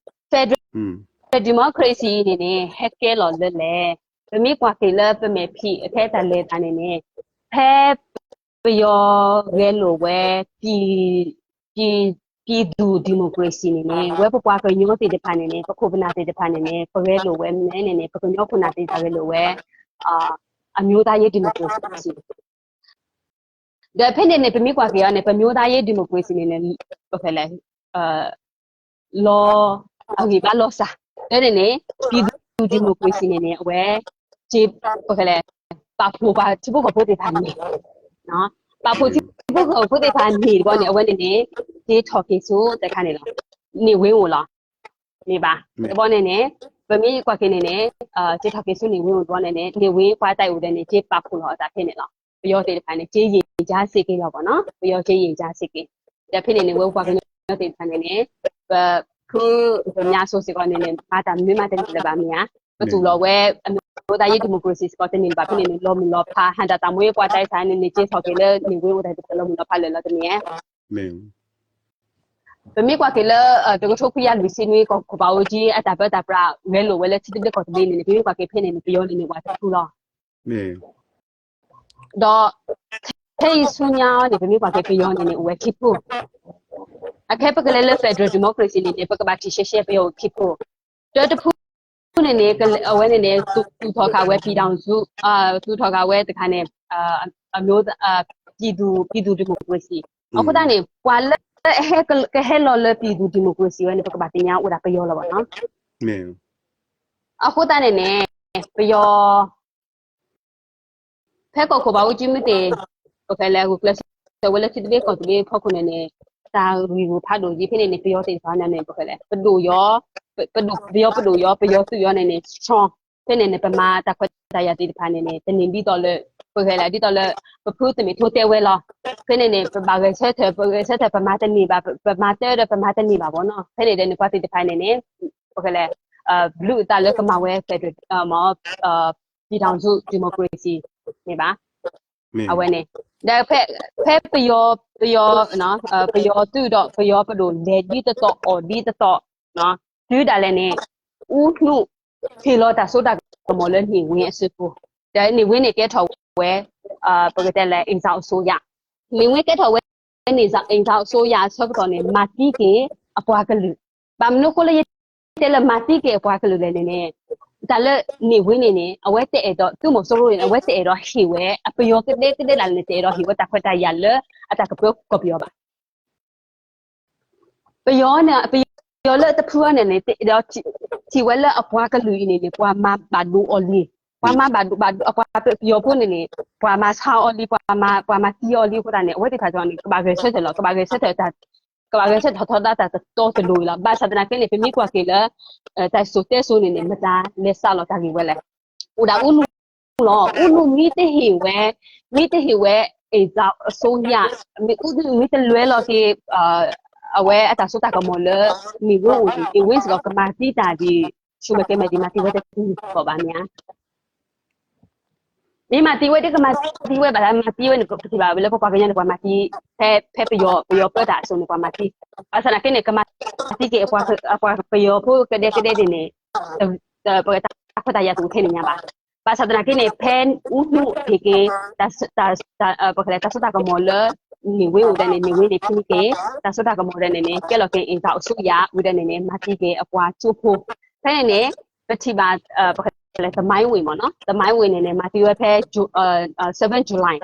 federal democracy န့ၣ်န့ၣ် ဟဲကဲလီၤလၢလဲၣ်. ပမ့ၢ်ကွၢ်က့ၤလၢပမဲာ်ဖံးအထဲတၢ်လဲၤတၢ်န့ၣ်န့ၣ် ဖဲ ပယီၤဂဲၤလိာ်ဝဲ ပြည်သူ့ ဒီမိုကရေစီ န့ၣ်န့ၣ် ဝဲပပှၤကညီသ့ၣ်တဖၣ်န့ၣ်န့ၣ် ပခိၣ်ပနၢ်သ့ၣ်တဖၣ်န့ၣ်န့ၣ် ပဂဲၤလိာ်ဝဲမ့ၢ်န့ၣ်န့ၣ် ပကညီခိၣ်နၢ်သ့ၣ်တဖၣ်ဂဲၤလိာ်ဝဲ အမျိုးသားရေးဒီမိုကရေစီ ဒီးဖဲန့ၣ်န့ၣ် ပမ့ၢ်ကွၢ်က့ၤအီၤန့ၣ် ပမျိုးသားရေးဒီမိုကရေစီ န့ၣ်န့ၣ် ပဖဲလဲၣ် လီၤ အဂံၢ်ဘါလီၤစၢ် ဖဲန့ၣ်န့ၣ် ပြည်သူ့ ဒီမိုကရေစီ န့ၣ်န့ၣ် အဝဲ က့ၤ ပဖဲလဲၣ် ပာ်ဖှိၣ်ပှၤထံဖိကီၢ်ဖိသ့ၣ်တဖၣ်န့ၣ် ပာ်ဖှိၣ်ထံဖိကီၢ်ဖိသ့ၣ်တဖၣ်န့ၣ်တဘျီန့ၣ် အဝဲန့ၣ်န့ၣ် က့ၤထီၣ်က့ၤဆူတခါန့ၣ်လီၤ နေဝင်းအိၣ်လီၤ မ့ၢ်ဘၣ် တဘျီန့ၣ်န့ၣ် ပမ့ၢ်ကွၢ်က့ၤန့ၣ်န့ၣ် က့ၤထီၣ်က့ၤဆူနေဝင်းအိၣ်တဘျီန့ၣ်န့ၣ် နေဝင်းပှၤတၢ်အိၣ်ဒီးန့ၣ် က့ၤပာ်ဖှိၣ်လီၤအသးဖဲန့ၣ်လီၤ ပယီၤသ့ၣ်တဖၣ်န့ၣ် က့ၤယံာ်ယါစ့ၢ်ကီးလီၤဘၣ်နီၤ ပယီၤက့ၤယံာ်ယါစ့ၢ်ကီး ဒီးဖဲန့ၣ်န့ၣ် ဝဲပှၤကညီသ့ၣ်တဖၣ်န့ၣ်န့ၣ် ပဖု ပမၠါစိၤစ့ၢ်ကီးန့ၣ်န့ၣ် မၤတၢ်မနုၤမးတန့ၢ်လၢၤဘၣ်မ့ၢ်ဧါ ပတူၢ်လိာ်ဝဲ အမျိုးသားရေးဒီမိုကရေစီ စ့ၢ်ကီးတန့ၢ်လၢၤဘၣ်ဖဲန့ၣ်န့ၣ် လီၤမုၢ်လီၤဖး ဟၣ်ဒါသးမှံပှၤတၢ်အံၤစ့ၢ်န့ၣ်န့ၣ် က့ၤထီၣ်က့ၤလၢနေဝင်းအိၣ်တၢ်သ့ၣ်တဖၣ်လီၤမုၢ်လီၤဖးလၢာ်လီၤတမ့ၢ်ဧါ ပမ့ၢ်ကွၢ်က့ၤလၢ တကထိခွံကယၤလွံၢ်ဆံနွံ ကီၢ်ခိၣ်ဘးအူကၠံအတၢ်ပၢတၢ်ပြး ဂဲၤလိာ်ဝဲလၢထံသဘျ့ကီၢ်သဘျ့န့ၣ်န့ၣ် ပမ့ၢ်ကွၢ်က့ၤဖဲန့ၣ်န့ၣ် ပယီၤန့ၣ်န့ၣ် ဝးတဖုလီၤ ဒီး ခဲအံၤဆူညါန့ၣ် ပမ့ၢ်ကွၢ်က့ၤပယီၤန့ၣ်န့ၣ် အိၣ်ဝဲခံဖု အခဲပကလဲၤလၢ federal democracy န့ၣ်န့ၣ် ပကဘၣ်ထံၣ်ရှဲရှဲပယီၤအိၣ်ခံဖု တၢတဖုန့ၣ်န့ၣ် အဝဲန့ၣ်န့ၣ် သူၣ်ထီၣ်ဃာ်ဝဲ ပြည်ထောင်စု သူၣ်ထီၣ်ဃာ်ဝဲတခါန့ၣ် အမျိုး ပြည်သူ့ ပြည်သူ့ဒီမိုကရေစီ အဃိသတးန့ၣ် ပှၤလၢ ကဟဲလီၤလၢ ပြည်သူ့ဒီမိုကရေစီ ဝဲန့ၣ် ပကဘၣ်သ့ၣ်ညါအိၣ်ဒၣ်ပယီၤလီၤဘၣ်နီၤ အဃိသတးန့ၣ်န့ၣ် ပယီၤ ဖဲကီၢ်ခိၣ်ဘးအူကၠံမ့ၢ်တ့ၢ် ပဖဲလဲၣ် ဂုာ်ကျဲးစၢးဝဲလၢထံသဘျ့ကီၢ်သဘျ့ဖီခိၣ်န့ၣ်န့ၣ် တၢ်ဂံၢ်ဂူာ်ဖးဒိၣ်က့ၤဖဲန့ၣ်န့ၣ် ပယီၤသ့ၣ်တဖၣ်န့ၣ်န့ၣ် ပဖဲလဲၣ် ပဒိၣ်ယီၤ ပဒိၣ်ပယီၤပဒိၣ်ယီၤ ပယီၤသုးယီၤန့ၣ်န့ၣ် strong ဖဲန့ၣ်န့ၣ် ပမၤတၢ်ခွဲးတၢ်ယာ်သ့ၣ်တဖၣ်န့ၣ်န့ၣ် တန့ၢ်ဒ်သိးလၢ ပဂဲၤလၢဒ်သိးလၢ ပဖုတမ့ၢ်ထိတဲဝဲလီၤ. ဖဲန့ၣ်န့ၣ် ပဘၣ်ဂဲၤဆၢထၢၣ် ပဂဲၤဆၢထၢၣ် ပမၤတန့ၢ်ဘၣ် ပမၤတၢ်ဒီးပမၤတန့ၢ်ဘၣ်ဘီနီၤ. ဖဲန့ၣ်ဒီးန့ၣ်ပှၤသ့ၣ်တဖၣ်န့ၣ်န့ၣ် ပဂဲၤလဲၣ် ဘျုးအသးလၢကမၤဝဲ federal မ့ၢ် ပြည်ထောင်စု democracy န့ၣ်ဘၣ်. အဝဲန့ၣ် ဒီးဖဲ ဖဲပယီၤ ပယီၤ ပယီၤသုးဒီးပယီၤပဒိၣ်လဲၤဒ်တတီၤအီၣ်ဒ်တတီၤ တုၤဒၣ်လဲာ်န့ၣ် ဦးနု ဟ့ၣ်လီၤတၢ်စိတၢ်ကမီၤလၢန့ၣ်ဝ့အစုပူၤ, ဒီးန့ၣ်ဝ့န့ၣ်ကဲထီၣ်ဝဲ ပကတဲလၢ အိမ်စောင့်အစိုးရ, န့ၣ်ဝ့ကဲထီၣ်ဝဲန့ၣ် အိမ်စောင့်အစိုးရအဆၢကတီၢ်န့ၣ် မၤသံက့ၤအပှၤကလုာ်, ဘၣ်မနုၤအဃိလၢယတဲလၢမၤသံက့ၤအပှၤကလုာ်လဲၣ်န့ၣ်န့ၣ် တၢ်လၢန့ၣ်ဝ့န့ၣ်န့ၣ် အဝဲတအဲၣ်ဒိး သုးမီၤစိရိၤန့ၣ် အဝဲတအဲၣ်ဒိးဟ့ၣ်ဝဲ အပယီၤကဒဲကဒဲဒၣ်လဲာ်န့ၣ် တအဲၣ်ဒိးဟ့ၣ်ဝဲတၢ်ခွဲးတၢ်ယာ်လၢ အတၢ်ကပၢကီၢ်ပယီၤဘၣ်. ပယီၤန့ၣ် ပယီၤလၢတဖုန့ၣ်န့ၣ် ဒီးထံၣ်ဝဲလၢအပှၤကလုာ်အံၤန့ၣ်န့ၣ် ပှၤမၤဘၣ်ဒိအီၤလံ, ပှၤမၤဘၣ်ဒိ ဘၣ်ဒိအပှၤပယီၤဖိန့ၣ်န့ၣ် ပှၤမၤဆါအီၤလံ ပှၤမၤ ပှၤမၤသံအီၤလံအဃိသတးန့ၣ် အဝဲသ့ၣ်တဖၣ်န့ၣ် ကဘၣ်ဂဲၤဆၢထၢၣ်လီၤ, ကဘၣ်ဂဲၤဆၢထၢၣ် ကဘၣ်ဂဲၤဆၢထၢၣ်ထီဒါတၢ်တတီတလိၤအံၤလီၤ. ဘၣ်ဆၣ်သနာ်က့န့ၣ် ပမ့ၢ်ကွၢ်က့ၤလၢ တၢ်စိၤတဲစိၤန့ၣ်န့ၣ် မတၤလဲၤစးလီၤတၢ်ဂ့ၢ်ဝဲလဲၣ်, အိၣ်ဒၣ်ဦးနုလီၤ, ဦးနုမ့ၢ်တဟ့ၣ်ဝဲ မ့ၢ်တဟ့ၣ်ဝဲ အိမ်စောင့်အစိုးရ, မ့ၢ်ဦးနုမ့ၢ်တလဲၤလီၤက့ၤ အဝဲအတၢ်စိတၢ်ကမီၤလၢ န့ၣ်ဝ့အိၣ်န့ၣ် န့ၣ်ဝ့စ့ၢ်ကီးကမၤသံတၢ်ဒ် ဆူမဲာ်ကဲမဲာ်ဒ်မၤသံဝဲတသ့ဘၣ်မ့ၢ်ဧါ မ့ၢ်မၤသံဝဲဒ်ကမၤသံဝဲဘၣ် မၤသံဝဲန့ၣ် ပထံၣ်ဘၣ်ဝဲလၢပပှၤကညီန့ၣ် ပှၤမၤသံ ဖဲ ဖဲပယီၤ ပယီၤပၢတၢ်အစိၤန့ၣ် ပှၤမၤသံ, ဘၣ်ဆၣ်သနာ်က့န့ၣ် ကမၤသံက့ၤအပှၤ အပှၤပယီၤဖိကဒဲကဒဲဒ်န့ၣ် ပတၢ်ခွဲးတၢ်ယာ်တအိၣ်ထဲန့ၣ်ညါဘၣ်. ဘၣ်ဆၣ်သနာ်က့န့ၣ် ဖဲဦးနုဟ့ၣ်က့ၤ ပကလဲၤတၢ်စိတၢ်ကမီၤလၢ န့ၣ်ဝ့အိၣ်ဒၣ်န့ၣ် န့ၣ်ဝ့န့ၣ် ဖဲန့ၣ်က့ၤ တၢ်စိတၢ်ကမီၤဒၣ်န့ၣ်န့ၣ် ကဲလီၤက့ၤ အိမ်စောင့်အစိုးရ ဝံၤဒၣ်န့ၣ်န့ၣ် မၤသံက့ၤအပှၤကၠိဖိ, ဖဲန့ၣ်န့ၣ် ပထံၣ်ဘၣ် ပကလဲၤ သမိုင်းဝင် မ့ၢ်နီၤ သမိုင်းဝင် န့ၣ်န့ၣ် မၤသံဝဲဖဲ seven July,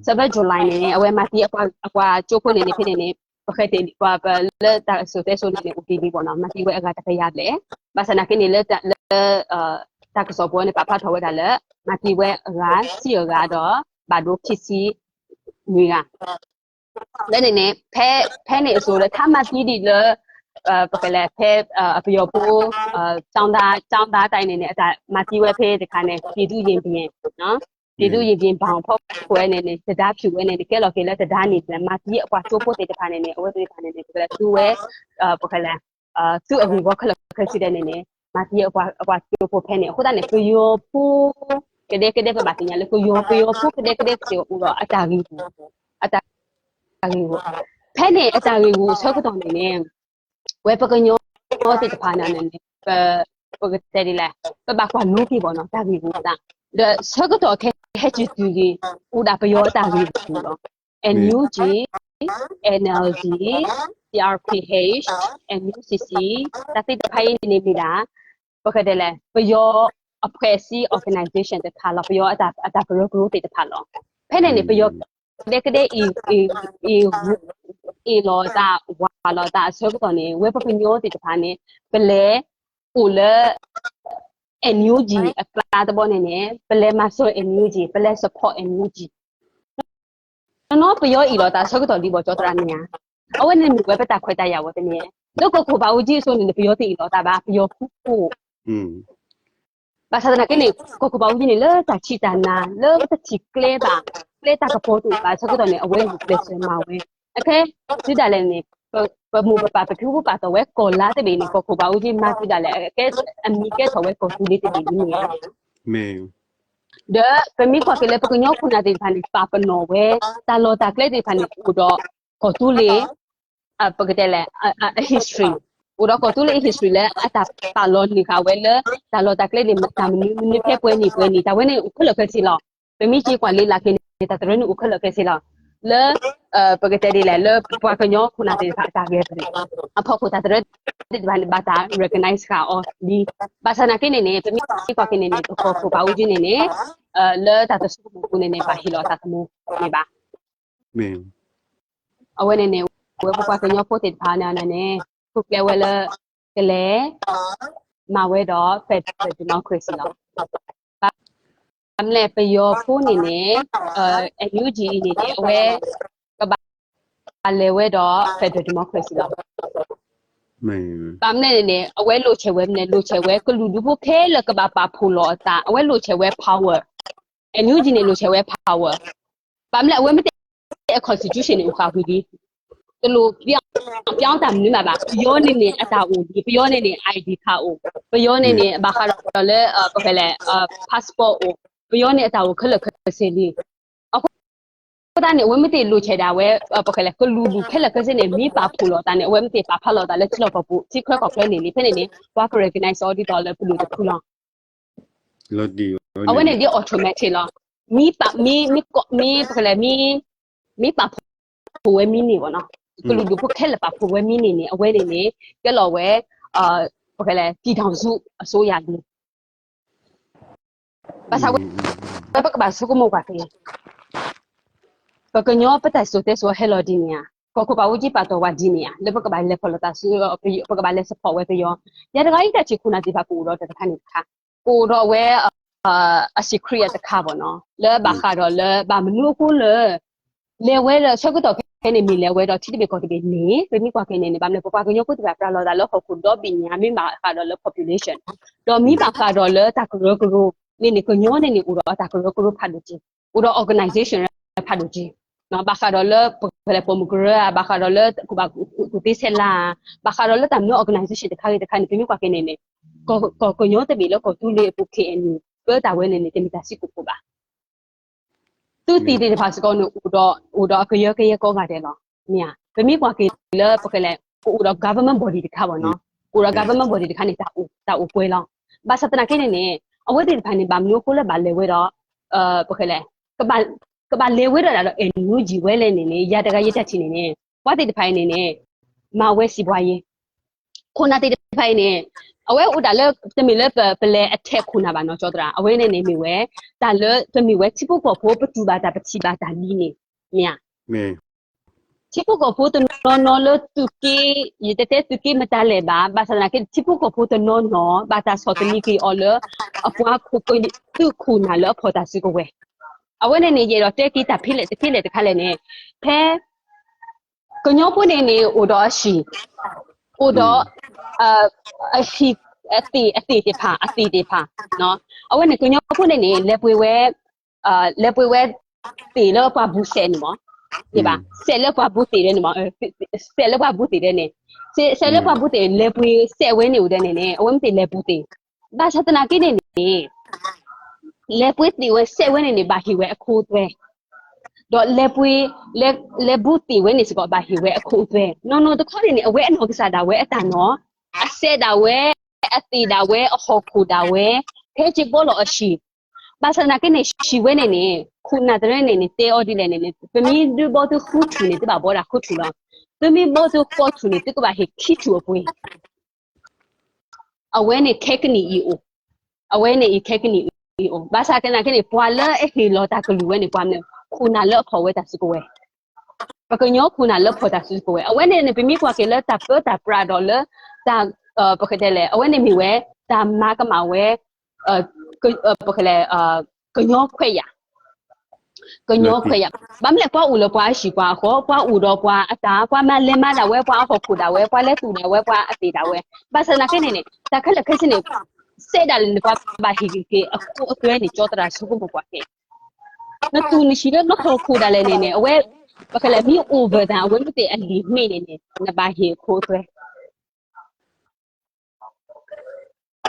seven July န့ၣ် အဝဲမၤသံအပှၤကၠိဖိန့ၣ်န့ၣ် ဖဲန့ၣ်န့ၣ် ပဃဲတ့ၢ်ပှၤလၢတၢ်စိၤတဲစိၤန့ၣ်န့ၣ် အိၣ်တ့ၢ်လံဘၣ်နီၤ မၤသံဝဲအဂၤတကယၤဘျဲၣ်, ဘၣ်ဆၣ်သနာ်က့န့ၣ် လၢ တၢ်ကစီၣ်ပူၤန့ၣ် ပာ်ဖျါထီၣ်ဝဲဒၣ်လၢ မၤသံဝဲအဂၤ ဆံအဂၤဒီး ဘၣ်ဒိခံဆံနွံဂၤ လၢန့ၣ်န့ၣ် ဖဲ ဖဲန့ၣ်အစိၤလၢ ထါမၤသံဒံးလၢ ပကလဲၤဖဲ အပယီၤဖိ ကျောင်းသား ကျောင်းသား တၢ်အံၤန့ၣ်န့ၣ် အတၢ်မၤသံဝဲဖဲတခါန့ၣ် ပြည်သူ့ရင်ပြင်,ပြည်သူ့ရင်ပြင် ဘောင်ဖီခိၣ်ဝဲန့ၣ်န့ၣ် တဒါဖၠူၣ်ဝဲန့ၣ်န့ၣ် ကဲလီၤက့ၤလၢတဒါန့ၣ် မၤသံအပှၤကၠိဖိသ့ၣ်တဖၣ်န့ၣ်န့ၣ် အဝဲသ့ၣ်တဖၣ်န့ၣ်န့ၣ် ပကလဲၤသူဝဲ ပကလဲၤ သုးအဂ့ၢ်ဝီခဲလၢာ်ခဲဆ့ဒၣ်န့ၣ်န့ၣ် မၤသံအပှၤကၠိဖိဖဲန့ၣ် အဃိသတးန့ၣ် ပယီၤဖိ ကဒဲကဒဲ ပဘၣ်သ့ၣ်ညါလၢ ပယီၤ ပယီၤဖိကဒဲကဒဲစ့ၢ်ကီးအိၣ်ဒီးအတၢ်ဂ့ၢ်ဂီၢ် အတၢ်ဂ့ၢ်ဂီၢ် ဖဲန့ၣ်အတၢ်ဂ့ၢ်ဂီၢ်အဆၢကတီၢ်န့ၣ်န့ၣ် ဝဲပကညီသ့ၣ်တဖၣ်န့ၣ်န့ၣ် ပ ပကတဲဒ်လဲၣ် ပဘၣ်ကွၢ်လိက့ၤဘၣ်နီၤ တၢ်ဂ့ၢ်ဂီၢ်အသး ဒီးဆၢကတီၢ်ခဲဟဲစူၤတုၤဂ့ၤ အိၣ်ဒၣ်ပယီၤအတၢ်ဂ့ၢ်ဂီၢ်လီၤ NUG, NLD, CRPH, NUCC တၢ်သ့ၣ်တဖၣ်အံၤန့ၣ်မ့ၢ်ဒၣ် ပကတဲလဲၣ် ပယီၤအဖွဲ့အစည်း organization တခါလီၤ ပယီၤအတၢ်ကရၢကရိသ့ၣ်တဖၣ်လီၤ. ဖဲန့ၣ်န့ၣ် ပယီၤကဒဲကဒဲအံၤ အ့ၣ်လိာ်သး ဝးလိာ်သးအဆၢကတီၢ်န့ၣ် ဝဲပကညီသ့ၣ်တဖၣ်န့ၣ် ပလဲၤအိၣ်လၢ NUG အကျါတဘီန့ၣ်န့ၣ် ပလဲၤမၤစၢၤ NUG ပလဲၤ support NUG နီၢ်နီၢ်ပယီၤအ့ၣ်လိာ်သးဆၢကတီၢ်ဒ်ဘၣ်ကၠီသရၣ်မ့ၢ်ဧါ, အဝဲန့ၣ်မ့ၢ်ဝဲပတၢ်ခွဲးတၢ်ယာ်ဝဲတမ့ၢ်, လၢကီၢ်ခိၣ်ဘးအူကၠံအစိၤန့ၣ် ပယီၤတအ့ၣ်လိာ်သးဘၣ် ပယီၤဖူခိၣ်, ဘၣ်ဆၣ်သနာ်က့န့ၣ် ကီၢ်ခိၣ်ဘးအူကၠံန့ၣ် လၢတၢ်ဆံးတၢ်နၤ လၢပတထံၣ်ကျဲဘၣ် ကျဲတၢ်ကပီၤတအိၣ်ဘၣ်ဆၢကတီၢ်န့ၣ် အဝဲန့ၣ်ကျဲးစၢးမၤဝဲ, အခဲ တုၤဒၣ်လဲာ်န့ၣ် ပမိၢ်ပပၢ်ပဖံပဖုပာ်ထီၣ်ဝဲကီၢ်လါတဘ့ၣ်န့ၣ် ကီၢ်ခိၣ်ဘးအူကၠံမၤတုၤဒၣ်လဲာ် အကဲအမံၤကဲထီၣ်ဝဲကီၢ်သူလ့ၤတဘ့ၣ်န့ၣ် ဒီးပမ့ၢ်ကွၢ်က့ၤလၢပကညီခိၣ်နၢ်သ့ၣ်တဖၣ်န့ၣ် ပာ်ပနီၣ်ဝဲ တၢ်လီၢ်တၢ်ကျဲသ့ၣ်တဖၣ်န့ၣ် အိၣ်ဒီးကီၢ်သူလ့ၤ ပကတဲလဲၣ် အ history, အိၣ်ဒီးကီၢ်သူလ့ၤအ history လၢအတၢ်ပာ်လီၤန့ၢ်ဃာ်ဝဲလၢ တၢ်လီၢ်တၢ်ကျဲန့ၣ် တၢ်မနုၤမနုၤဖဲပှဲၤနံၣ်ပှဲၤနံၣ် တၢ်ဝဲန့ၣ်အိၣ်ခဲလၢာ်ခဲဆ့လီၤ. ပမ့ၢ်က့ၤကွၢ်လ့လၢ်က့ၤန့ၣ် တၢ်တရၢန့ၣ်အိၣ်ခဲလၢာ်ခဲဆ့လီၤ. လၢ ပကတဲဒ်လဲၣ် လၢပပှၤကညီခိၣ်နၢ်သ့ၣ်တဖၣ်အတၢ်ဂဲၤပျုၢ် အဖီခိၣ်တၢ်တရၢသ့ၣ်တဖၣ်န့ၣ် ဘၣ်တၢ် recognize ဃာ်အီၤလံ. ဘၣ်ဆၣ်သနာ်က့န့ၣ်န့ၣ် ပမ့ၢ်ကွၢ်က့ၤန့ၣ်န့ၣ် ပကီၢ်ခိၣ်ဘးအူကၠံန့ၣ်န့ၣ် လၢတၢ်တဆိကမိၣ်ပူၤန့ၣ်န့ၣ် ဘၣ်ဟ့ၣ်လီၤအသးသမူန့ၣ်ဘၣ်. အဝဲန့ၣ်န့ၣ် ဝဲပပှၤကညီဖိသ့ၣ်တဖၣ်န့ၣ်န့ၣ် ထူၣ်ဖျဲးဝဲလၢ ကလဲၤ မၤဝဲဒီး federal democracy လီၤ. ဘၣ်မနုၤလဲၣ် ပယီၤဖိန့ၣ်န့ၣ် NUG အံၤန့ၣ်န့ၣ် အဝဲ ကဘၣ်လဲၤဝဲဒီး federal democracy လီၤ. ဘၣ်မနုၤလဲၣ်န့ၣ် အဝဲလိာ်ဆဲးဝဲမနုၤလဲၣ် လိာ်ဆဲးဝဲ ကလုာ်ဒူၣ်ဖိခဲလၢာ်ကဘၣ်ပာ်ဖှိၣ်လီၤအသး အဝဲလိာ်ဆဲးဝဲ power NUG န့ၣ် လိၣ်ဆဲးဝဲ power, ဘၣ်မနုၤလဲၣ် အဝဲမ့ၢ်တဲအ constitution န့ၣ် အိၣ်ဃာ်ဝံၤလံ, တလိၣ် ပြောင်းတၢ်မနုၤမးဘၣ်, ပယီၤန့ၣ်န့ၣ် အတၢ်အိၣ်လံ, ပယီၤန့ၣ်န့ၣ် ID ခးအိၣ်, ပယီၤန့ၣ်န့ၣ် ဘၣ်ဃးဒီးလၢ ပကလဲၤ passport အိၣ်, ပယီၤန့ၣ်အတၢ်အိၣ်ခဲလၢာ်ခဲဆ့လံ. အဃိသတးန့ၣ် အဝဲမ့ၢ်တ့ၢ်လိၣ်ဆဲးဒၣ်ဝဲ ပကလဲၤ ကလုာ်ဒူၣ်ခဲလၢာ်ခဲဆ့န့ၣ် မ့ၢ်ပာ်ဖှိၣ်လိာ်သးန့ၣ် အဝဲမ့ၢ်တ့ၢ်ပာ်ဖျါလိာ်သးလၢထံလီၢ်ကီၢ်ပူၤ ထံချၢကီၢ်ချၢန့ၣ်လံ. ဖဲန့ၣ်န့ၣ် ပှၤက recognize အီၤဒ်သိးလၢပဒိၣ်တဖုလီၤ. အဝဲန့ၣ်ဒ် automatic လီၤ. မ့ၢ်ပာ် မ့ၢ် မ့ၢ် မ့ၢ် ပကလဲၤ မ့ၢ် မ့ၢ်ပာ်ဖှိၣ်ဝဲမ့ၢ်န့ၢ်ဘၣ်နီၤ, ကလုာ်ဒူၣ်ဖိခဲလၢာ်ပာ်ဖှိၣ်ဝဲမ့ၢ်န့ၢ်န့ၣ် အဝဲန့ၣ်န့ၣ် ကဲလီၤဝဲ ပကလဲၤ ပြည်ထောင်စုအစိုးရလံ. ဘၣ်ဆၣ်ဝဲ ပကဘၣ်ဆိကမိၣ်ကွၢ်က့ၤ ပကညီပတၢ်စိၤတဲစိၤဟဲလီၤဒ်န့ၣ်ဧါ, ကီၢ်ခိၣ်ပာ်ဝဲကံပာ်တီၢ်ဝဲဒ်န့ၣ်ဧါ, လၢပကဘၣ်လဲၤဖီၣ်လိာ်သးဆူ ပကဘၣ်လဲၤ support ဝဲပယီၤ. ယၤတဂၤအံၤတၢ်ထံၣ်ခိၣ်နၢ်သ့ၣ်တဖၣ်ကအိၣ်ဒီးတၢ်တခါန့ၣ်တခါ, ကအိၣ်ဒီးဝဲ အ secret တခါဘၣ်နီၤ, လၢဘၣ်ဃးဒီးလၢဘၣ်မနုၤအဃိလၢ လဲၤဝဲဒီးဆၢကတီၢ်ဖဲန့ၣ်မ့ၢ်လဲၤဝဲဒီးထံတဘ့ၣ်ကီၢ်တဘ့ၣ်န့ၣ် ပမ့ၢ်ကွၢ်က့ၤန့ၣ်န့ၣ် ဘၣ်မနုၤလဲၣ် ပပှၤကညီဖိသ့ၣ်တဖၣ် ပြးလီၤသးလၢဟီၣ်ခိၣ်ဒီဘ့ၣ်ညါ မ့ၢ်ဘၣ်ဃးဒီးလၢ population ဒီးမ့ၢ်ဘၣ်ဃးဒီးလၢတၢ်ကရၢကရိန့ၣ်န့ၣ် ကညီန့ၣ်န့ၣ် အိၣ်ဒီးအတၢ်ကရၢကရိဖးဒိၣ်က့ၤ, အိၣ်ဒီး organization ဖးဒိၣ်က့ၤ, ဘၣ်ဃးဒီးလၢပကလဲၤပိာ်မုၣ်ကရၢဧါ, ဘၣ်ဃးဒီးလၢကူၣ်ဘၣ်ကူၣ်သ့ဆဲးလၤဧါ, ဘၣ်ဃးဒီးလၢတၢ်မနုၤ organization တခါဂ့ၤတခါန့ၣ် ပမ့ၢ်ကွၢ်က့ၤန့ၣ်န့ၣ် ကီၢ်ကညီတဘ့ၣ်လၢကီၢ်သူလ့ၤအပူၤ KNU ပတၢ်ဝဲန့ၣ်န့ၣ် တမ့ၢ်တၢ်စံးကိာ်ကိာ်ဘၣ်. သုးသ့ၣ်တဖၣ်စ့ၢ်ကီးန့ၣ် အိၣ်ဒီး အိၣ်ဒီးအကယၢကယဲကိးဂၤဒဲးလီၤ. မ့ၢ်ဧါ, ပမ့ၢ်ကွၢ်က့ၤလၢပကလဲၤ ကအိၣ်ဒီး government body တခါဘၣ်နီၤ, ကအိၣ်ဒီး government body တခါန့ၣ် တၢ်အိၣ် တၢ်အိၣ်ကွဲလီၤ. ဘၣ်ဆၣ်သနာ်က့န့ၣ်န့ၣ် အဝဲသ့ၣ်တဖၣ်န့ၣ် ဘၣ်မနုၤအဃိလၢဘၣ်လဲၤဝဲဒီး ပကလဲၤ ကဘၣ်လဲၤဝဲဒီးဒၣ်ဒီး NUG ဝဲလဲၣ်န့ၣ်န့ၣ် ယၤတဂၤယတၢ်ထံၣ်န့ၣ်န့ၣ် ပှၤသ့ၣ်တဖၣ်အံၤန့ၣ်န့ၣ် မၤဝဲစံးဘှါယ့ ခိၣ်နၢ်သ့ၣ်တဖၣ်အံၤန့ၣ် အဝဲအိၣ်ဒၣ်လၢ တမ့ၢ်လၢပလဲၤ attack ခိၣ်နၢ်ဘၣ်နီၤ ကၠီသရၣ်, အဝဲန့ၣ်န့ၣ်မ့ၢ်ဝဲ တၢ်လၢတမ့ၢ်ဝဲထံဖိကီၢ်ဖိပတူၢ်ဘၣ်တၢ်ပထံၣ်ဘၣ်တၢ်လံန့ၣ် မ့ၢ်ဧါ. ထံဖိကီၢ်ဖိတနီၤနီၤလၢသုးက့, ယတတဲသုးက့မတၤလဲၣ်ဘၣ်, ဘၣ်ဆၣ်သနာ်က့ ထံဖိကီၢ်ဖိတနီၤနီၤ ဘၣ်တၢ်ဆီၣ်သနံးက့ၤအီၤလၢ အပှၤခိၣ် သုးခိၣ်နၢ်လၢအဖီၣ်တၢ်စုကဝဲၤ, အဝဲန့ၣ်န့ၣ် ယအဲၣ်ဒိးတဲက့ၤတၢ်ဖဲလဲၣ်တဖဲလဲၣ်တခါလဲၣ်န့ၣ် ဖဲ ကညီဖိန့ၣ်န့ၣ် အိၣ်ဒီးအဟံၣ်, အိၣ်ဒီး အဟံၣ် အသ့ၣ် အသ့ၣ်သ့ၣ်တဖၣ် အသ့ၣ်သ့ၣ်တဖၣ်, အဝဲန့ၣ် ကညီဖိန့ၣ်န့ၣ် လဲၤပှ့ၤဝဲ လဲၤပှ့ၤဝဲ သ့ၣ်လၢပှၤဘူးစဲးန့ၣ်မး, ဘၣ် စဲးလၢပှၤဘူးသ့ၣ်ဒဲန့ၣ်မး, စဲးလၢပှၤဘူးသ့ၣ်ဒဲန့ၣ်, စဲးလၢပှၤဘူးသ့ၣ် လဲၤပှ့ၤစဲးဝဲန့ၣ်အိၣ်ဒဲန့ၣ်န့ၣ် အဝဲမ့ၢ်သ့ၣ်လဲၤဘူးသ့ၣ်, ဘၣ်ဆၣ်သနာ်က့န့ၣ်န့ၣ် လဲၤပှ့ၤသ့ၣ်ဝဲစဲးဝဲန့ၣ်န့ၣ် ဘၣ်ဟ့ၣ်ဝဲအခိအသွဲ, ဒီးလဲၤပှ့ၤ လဲၤ လဲၤဘူးသ့ၣ်ဝဲန့ၣ်စ့ၢ်ကီး ဘၣ်ဟ့ၣ်ဝဲအခိအသွဲ, နီၢ်နီၢ်တခီန့ၣ်န့ၣ် အဝဲအနီၢ်ကစၢ်ဒၣ်ဝဲအတၢ်နီၢ်, အစဲးဒၣ်ဝဲ, အသ့ၣ်ဒၣ်ဝဲ, အဟီၣ်ခိၣ်ဒၣ်ဝဲ, ဟဲက့ၤဘီလီၤအဟံၣ်, ဘၣ်ဆၣ်သနာ်က့န့ၣ် ဟံၣ်ဝဲန့ၣ်န့ၣ် ခိၣ်နၢ်တရၢန့ၣ်န့ၣ် တဲအီၤဒ်လဲၣ်န့ၣ်န့ၣ် ပမ့ၢ်ဒုးဘီသုဃုထူၣ်န့ၣ် သုဘၣ်ဘီဒၣ်ဃုထူၣ်လီၤ, သုမ့ၢ်ဘီသုဃိးထူၣ်န့ၣ် သုကဘၣ်ဟ့ၣ်ခံထူၣ်အပှ့ၤ အဝဲန့ၣ်ခဲကနံၣ်အံၤအိၣ်, အဝဲန့ၣ်အံၤခဲကနံၣ်အံၤအိၣ်, ဘၣ်ဆၣ်သနာ်က့န့ၣ် ပှၤလၢအဟ့ၣ်လီၤတၢ်ကလုၢ်ဝဲန့ၣ် ပှၤမနုၤလဲၣ် ခိၣ်နၢ်လၢအဖီၣ်ဝဲတၢ်စုကဝဲၤ, ပကညီခိၣ်နၢ်လၢဖီၣ်တၢ်စုကဝဲၤ, အဝဲန့ၣ်န့ၣ် ပမ့ၢ်ကွၢ်က့ၤလၢတၢ်ပၢတၢ်ပြးဒီးလၢ တၢ် ပကတဲလဲၣ် အဝဲန့ၣ်မ့ၢ်ဝဲ တၢ်မၤကမၣ်ဝဲ ပကလဲၣ် ကညီခွဲးယာ်, ကညီခွဲးယာ်, ဘၣ်မနုၤလဲၣ် ပှၤအိၣ်လၢပှၤအဟံၣ်ပှၤအဃီ, ပှၤအိၣ်ဒီးပှၤအတၢ်, ပှၤမၤလဲၤမၤဒၣ်ဝဲ ပှၤအဟီၣ်ခိၣ်ဒၣ်ဝဲ, ပှၤလဲၤသူၣ်ဒၣ်ဝဲ ပှၤအသ့ၣ်ဒၣ်ဝဲ, ဘၣ်ဆၣ်သနာ်က့န့ၣ်န့ၣ် တၢ်ခဲလၢာ်ခဲဆ့န့ၣ် စဲးဒၣ်လဲာ်န့ၣ် ပှၤဘၣ်ဟ့ၣ်က့ၤအခိအသွဲန့ၣ် ကၠီသရၣ်ဆိကမိၣ်ကွၢ်က့ၤ နသူၣ်နဟံၣ်လၢနဟီၣ်ခိၣ်ဒၣ်လဲာ်န့ၣ်န့ၣ် အဝဲ ပကလဲၣ်မ့ၢ် over တၢ် အဝဲမ့ၢ်သ့ၣ်အလံာ်မ့ၢ်န့ၣ်န့ၣ် နဘၣ်ဟ့ၣ်အခိအသွဲ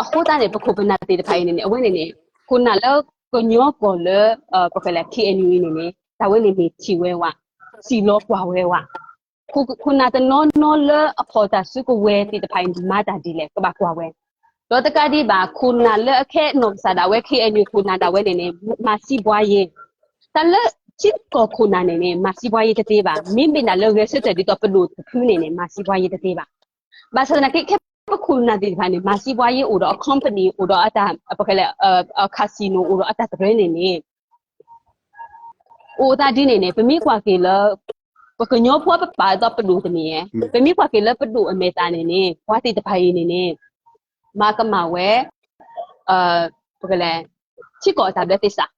အဃိသတးန့ၣ် ပခိၣ်ပနၢ်သ့ၣ်တဖၣ်အံၤန့ၣ်န့ၣ် အဝဲန့ၣ်န့ၣ် ခိၣ်နၢ်လၢကညီကီၢ်လၢ ပကလဲၣ် KNU အံၤန့ၣ်န့ၣ် တၢ်ဝဲန့ၣ်န့ၣ်ထံၣ်ဝဲဝဲ, စံၣ်လီၤကွၢ်ဝဲဝဲ, ခိၣ် ခိၣ်နၢ်တနီၤနီၤလၢအဖီၣ်တၢ်စုကဝဲၤသ့ၣ်တဖၣ်အံၤန့ၣ် မၤတၢ်ဒ်လဲၣ် ကဘၣ်ကွၢ်ဝဲ, ဒီးတကးဒံးဘၣ် ခိၣ်နၢ်လၢအခဲအနီၢ်ကစၢ်ဒၣ်ဝဲ KNU ခိၣ်နၢ်ဒၣ်ဝဲန့ၣ်န့ၣ် မၤစံးဘှါယ့ တၢ်လၢထံကီၢ်ခိၣ်နၢ်န့ၣ်န့ၣ် မၤစံးဘှါယ့တသ့ဘၣ်, မ့မ့ၢ်ဒၣ်လၢဂဲၤဆၢထၢၣ်ဒ်သိးပဒိၣ်တဖုန့ၣ်န့ၣ် မၤစံးဘှါယ့တသ့ဘၣ်. ဘၣ်ဆၣ်သနာ်က့ ခဲပခိၣ်နၢ်သ့ၣ်တဖၣ်န့ၣ် မၤစံးဘှါယ့အိၣ်ဒီးအ company အိၣ်ဒီးအတၢ် ပကလဲၣ် casino အိၣ်ဒီးအတၢ်တရၢန့ၣ်န့ၣ် အိၣ်သးဒ်န့ၣ်န့ၣ် ပမ့ၢ်ကွၢ်က့ၤလၢ ပကညီဖိပပာ်အသးပဒိၣ်တမ့ၢ်ဧါ, ပမ့ၢ်ကွၢ်က့ၤလၢပဒိၣ်အမဲာ်သၣ်န့ၣ်န့ၣ် ပှၤသ့ၣ်တဖၣ်အံၤန့ၣ်န့ၣ် မၤကမၣ်ဝဲ ပကလဲၣ် ထံကီၢ်အတၢ်ဘျၢသ့ၣ်စး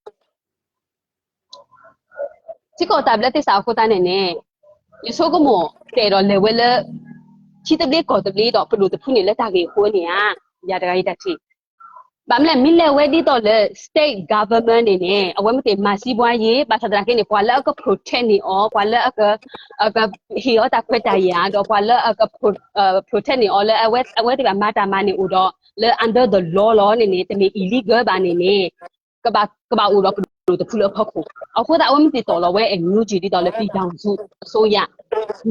ထံကီၢ်တၢ်ဘျၢသ့ၣ်စးအဃိသတးန့ၣ်န့ၣ် ယဆိကမိၣ် တအဲၣ်ဒိးလဲၤဝဲလၢ ထံသဘျ့ကီၢ်သဘျ့ဒီးပဒိၣ်တဖုန့ၣ်လၢတၢ်ဂ့ၢ်အဃိန့ၣ်ဧါ, ယၤတဂၤယတၢ်ထံၣ် ဘၣ်မနုၤလဲၣ် မ့ၢ်လဲၤဝဲဒ်သိးလၢ state government န့ၣ်န့ၣ် အဝဲမ့ၢ်တ့ၢ်မၤစံးဘှါယ့ ဘၣ်ဆၣ်သနာ်က့န့ၣ် ပှၤလၢအက protect န့ၢ်အီၤ ပှၤလၢအက အကဟ့ၣ်အီၤတၢ်ခွဲးတၢ်ယာ် ဒီးပှၤလၢအက protect န့ၢ်အီၤလၢ အဝဲသ့ၣ်ဘၣ်မၤတၢ်မၤန့ၣ်အိၣ်ဒီး လၢ under the law လီၤန့ၣ်န့ၣ် တမ့ၢ် illegal ဘၣ်န့ၣ်န့ၣ် ကဘၣ် ကဘၣ်အိၣ်ဒီးပဒိၣ်တဖုလၢအဖီခိၣ်. အဃိသတးအဝဲမ့ၢ်တ့ၢ်တီၣ်လီၤဝဲ NUG ဒ်သိးလၢ ပြည်ထောင်စုအစိုးရ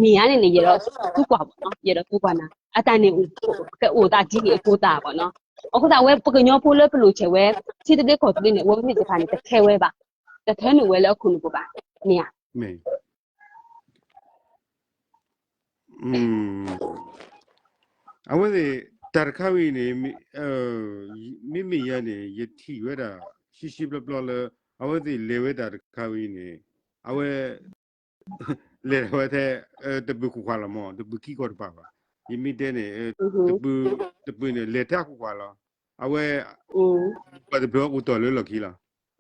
မ့ၢ်ဧါန့ၣ်န့ၣ် ယအဲၣ်ဒိးသံကွၢ်ဘၣ်နီၤ ယအဲၣ်ဒိးသံကွၢ်နၤ အတၢ်န့ၣ် ကအိၣ်သးဒ်န့ၣ်အဃိသတးဘၣ်နီၤ. အဃိသတးအဝဲပကညီဖိလၢပလိၣ်ဆဲးဝဲ ထံသဘျ့ကီၢ်သဘျ့န့ၣ် အဝဲမ့ၢ်တဖၣ်န့ၣ် တခဲဝဲဘၣ်, တထၢနုာ်ဝဲလၢအခိၣ်နူာ်ပူၤဘၣ်, မ့ၢ်ဧါ. အဝဲသ့ၣ် တၢ်တခါဝဲအံၤန့ၣ် မ့မ့ၢ်ယၤန့ၣ် ယထံၣ်ဝဲဒၣ် ရှဲရှဲပျီပျီလၢ အဝဲသ့ၣ်လဲၤဝဲတၢ်တခါဝဲအံၤန့ၣ် အဝဲ လဲၤဝဲထဲ တဘုခိၣ်ခွါလီၤမး တဘုခံကီၢ်တပၤဘၣ်. ယမ့ၢ်တဲန့ၣ် တဘုန့ၣ် လဲၤထဲခိၣ်ခွါလီၤ. အဝဲ ပှၤတဘျီအိၣ်တီၢ်လၢလီၢ်ခံလီၤ.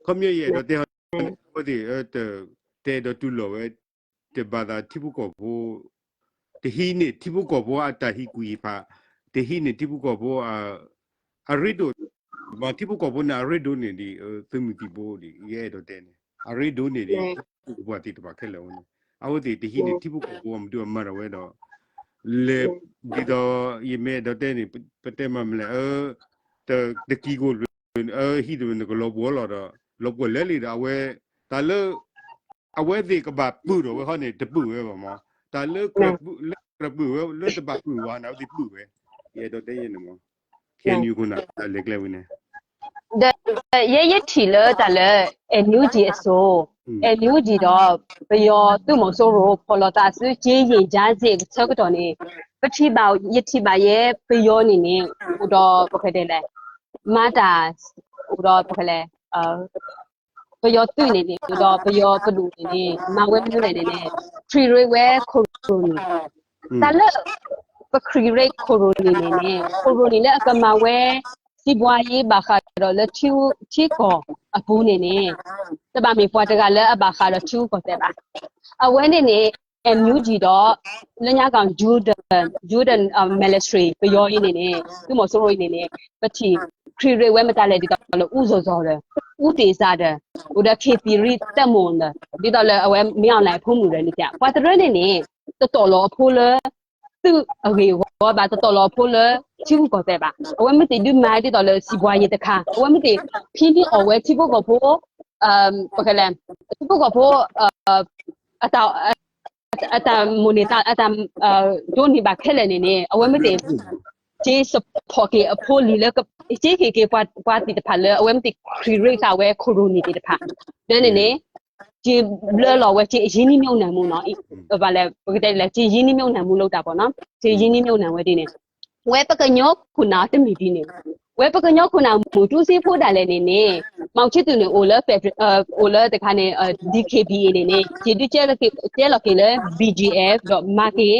ခီပညီယအဲၣ်ဒိးတဲဟီန့ၣ် အဝဲသ့ၣ် တအဲၣ်ဒိးတူၢ်လိာ်ဝဲ တဘၣ်သးထံဖိကီၢ်ဖိ တဟံးန့ၢ်ထံဖိကီၢ်ဖိအတၢ်ဟံးကွံာ်ဟံးဖး, တဟံးန့ၢ်ထံဖိကီၢ်ဖိ အရ့ဒိၣ်, မ့ၢ်ထံဖိကီၢ်ဖိန့ၣ် အရ့ဒိၣ်န့ၢ်ဒံး သုးမုၢ်သံၣ်ဘိဒံး ယအဲၣ်ဒိးတဲန့ၣ် အရ့ဒိၣ်န့ၢ်ဒံး ပှၤသ့ၣ်တဖၣ်ခဲလၢာ်အဃိန့ၣ် အဝဲသ့ၣ်တဟံးန့ၢ်ထံဖိကီၢ်ဖိအမၤဒိၣ်အမၤထီၣ်ဝဲဒီး လဲၤ ဒ်သိးယမ့ၢ်အဲၣ်ဒိးတဲန့ၣ် ပတဲမ့ၢ်မနုၤလဲၣ် တကံၢ်ကိၣ် ဟံးတဝဲန့ၣ် ကလီၤပှီၢ်လီၤဒီး လီၤပှီၢ်လၢလံဒီး အဝဲ တၢ်လၢ အဝဲသ့ၣ်ကဘၣ်ပုၢ်ထီၣ်ဝဲဃီန့ၣ် တပုၢ်ဝဲဘၣ်မး, တၢ်လၢ လၢကြၢးပုၢ်ဝဲ လၢတဘၣ်ပုၢ်ဘၣ်န့ၣ် အဝဲသ့ၣ်ပုၢ်ဝဲ, ယအဲၣ်ဒိးတဲယဲန့ၣ်မး, ခဲနံၤခိၣ်နၢ် လဲၤကျဲဝံၤန့ၣ် ဒီးယဲယထံၣ်လၢတၢ်လၢ NUG အစိၤ, NUG ဒီး ပယီၤသုးမီၤစိရိၤ ဖီၣ်လိာ်သးဆူ ကၠ့ယ့ၣ်ကၠါစ့ၣ် အဆၢကတီၢ်န့ၣ် ပထံၣ်ဘၣ် ယထံၣ်ဘၣ်ယဲပယီၤန့ၣ်န့ၣ် အိၣ်ဒီးပကတဲလဲၣ် မၤတၢ် အိၣ်ဒီးပကလဲၣ် ပယီၤသုးန့ၣ်န့ၣ် အိၣ်ဒီးပယီၤပဒိၣ်န့ၣ်န့ၣ် မၤဝဲမနုၤလဲၣ်န့ၣ်န့ၣ် ခရံာ်ရ့ဝဲခိၣ်ရိၣ်နံၣ် တၢ်လၢ ပခရံာ်ရ့ခိၣ်ရိၣ်နံၣ်န့ၣ်န့ၣ် ခိၣ်ရိၣ်နံၣ်လၢအကမၤဝဲ စံးဘှါယ့ဘၣ်ဃးဒီးလၢထံကီၢ်အပူၤန့ၣ်န့ၣ် တဘၣ်မ့ၢ်ပှၤတဂၤလၢအဘၣ်ဃးဒီးထံဂုၤကီၢ်သဲးဘၣ်. အဝဲန့ၣ်န့ၣ် NUG ဒီး လၢညါကီၢ် Jordan Jordan military ပယီၤအံၤန့ၣ်န့ၣ် သုးမီၤစိရိၤအံၤန့ၣ်န့ၣ် ပထံၣ် ခရံာ်ရ့ဝဲမတၤလဲၣ်ဒ်သိးလၢ ဦးဇော်ဇော် ဒီး ဦးတေဇာ ဒီး အိၣ်ဒီး ခေသံရိ သက်မွန် ဒီး ဒ်သိးလၢအဝဲ မင်းအောင်လှိုင် အဖိမုၣ်ဒီးန့ၣ် ပှၤတရၢန့ၣ်န့ၣ် တတီၢ်လီၤအဖိလၢ သုးအဂ့ၢ်အဂီၢ်ဘၣ် တတီၢ်လီၤအဖိလၢ ထံဂုၤကီၢ်သဲးဘၣ်. အဝဲမ့ၢ်တ့ၢ်ဒုးမၤဒ်သိးလၢစံးဘှါယ့တခါ အဝဲမ့ၢ်တ့ၢ်ဖံးန့ၢ်အီၣ်ဝဲထံဖိကီၢ်ဖိ ပကလဲၣ် ထံဖိကီၢ်ဖိ အတၢ် အတၢ်မိၣ်န့ၢ်သး အတၢ်ဒိးန့ၢ်ဘၣ်ခဲလၢာ်န့ၣ်န့ၣ် အဝဲမ့ၢ်တ့ၢ် က့ၤ support က့ၤအဖိလံၤလၢ က့ၤဟ့ၣ်က့ၤပှၤသ့ၣ်တဖၣ်လၢ အဝဲမ့ၢ်တ့ၢ်ခရံာ်ရ့ဃာ်ဝဲခိၣ်ရိၣ်နံၣ်သ့ၣ်တဖၣ် ဒီးန့ၣ်န့ၣ် က့ၤဘျၢလီၤဝဲက့ၤအရင်းနှီးမြှုပ်နှံမှုနီၤ ဘၣ်လဲၣ် ပကတဲလဲၣ် က့ၤရင်းနှီးမြှုပ်နှံမှု လုပ်တာပေါ့နော် က့ၤရင်းနှီးမြှုပ်နှံဝဲဒ်န့ၣ် ဝဲပကညီခိၣ်နၢ်တမ့ၢ်ဒ်န့ၣ် ဝဲပကညီခိၣ်နၢ်မုၢ်တူစ့ဖိဒၣ်လဲာ်န့ၣ်န့ၣ် မောင်ချစ်သူန့ၣ် အိၣ်လၢ အိၣ်လၢတခါန့ၣ် DKBA န့ၣ်န့ၣ် က့ၤဒုးကဲလီၤက့ၤလၢ BGF ဒီးမၤက့ၤ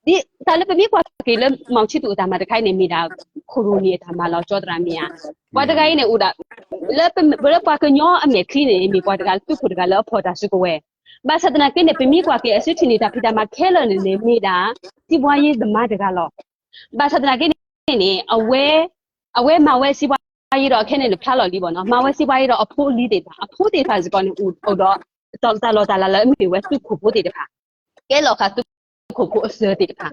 ဒ်တၢ်လၢပမ့ၢ်ကွၢ်က့ၤလၢ မောင်ချစ်သူ အတၢ်မၤတခါအံၤန့ၣ် မ့ၢ်ဒၣ်ခိၣ်ရိၣ်နံၣ်အတၢ်မၤလီၤ ကၠီသရၣ်မ့ၢ်ဧါ. ပှၤတဂၤအံၤန့ၣ်အိၣ်ဒၣ် လၢပှၤကညီအမဲာ်ချံန့ၣ် မ့ၢ်ပှၤတဂၤသုးခိၣ်တဂၤလၢအဖီၣ်တၢ်စုကဝဲၤ ဘၣ်ဆၣ်သနာ်က့န့ၣ် ပမ့ၢ်ကွၢ်က့ၤအစုထံၣ်န့ၣ် တၢ်ဖံးတၢ်မၤခဲလၢာ်န့ၣ်န့ၣ် မ့ၢ်ဒၣ် စံးဘှါယ့သမားတဂၤလီၤ. ဘၣ်ဆၣ်သနာ်က့န့ၣ်န့ၣ် အဝဲ အဝဲမၤဝဲစံးဘှါယ့ဒီး ခဲန့ၣ်န့ၣ် ဖျါလီၤလံဘၣ်နီၤ မၤဝဲစံးဘှါယ့ဒီးအဖိအလံၤသ့ၣ်တဖၣ် အဖိသ့ၣ်တဖၣ်စ့ၢ်ကီးန့ၣ် အိၣ်ဒီး တၢ်လီၢ်တၢ်လၤလၢအမ့ၢ်ဝဲသုးခိၣ်ဖိသ့ၣ်တဖၣ် ကဲလီၤဃာ်သုးခိၣ်ဖိအစၢၤသ့ၣ်တဖၣ်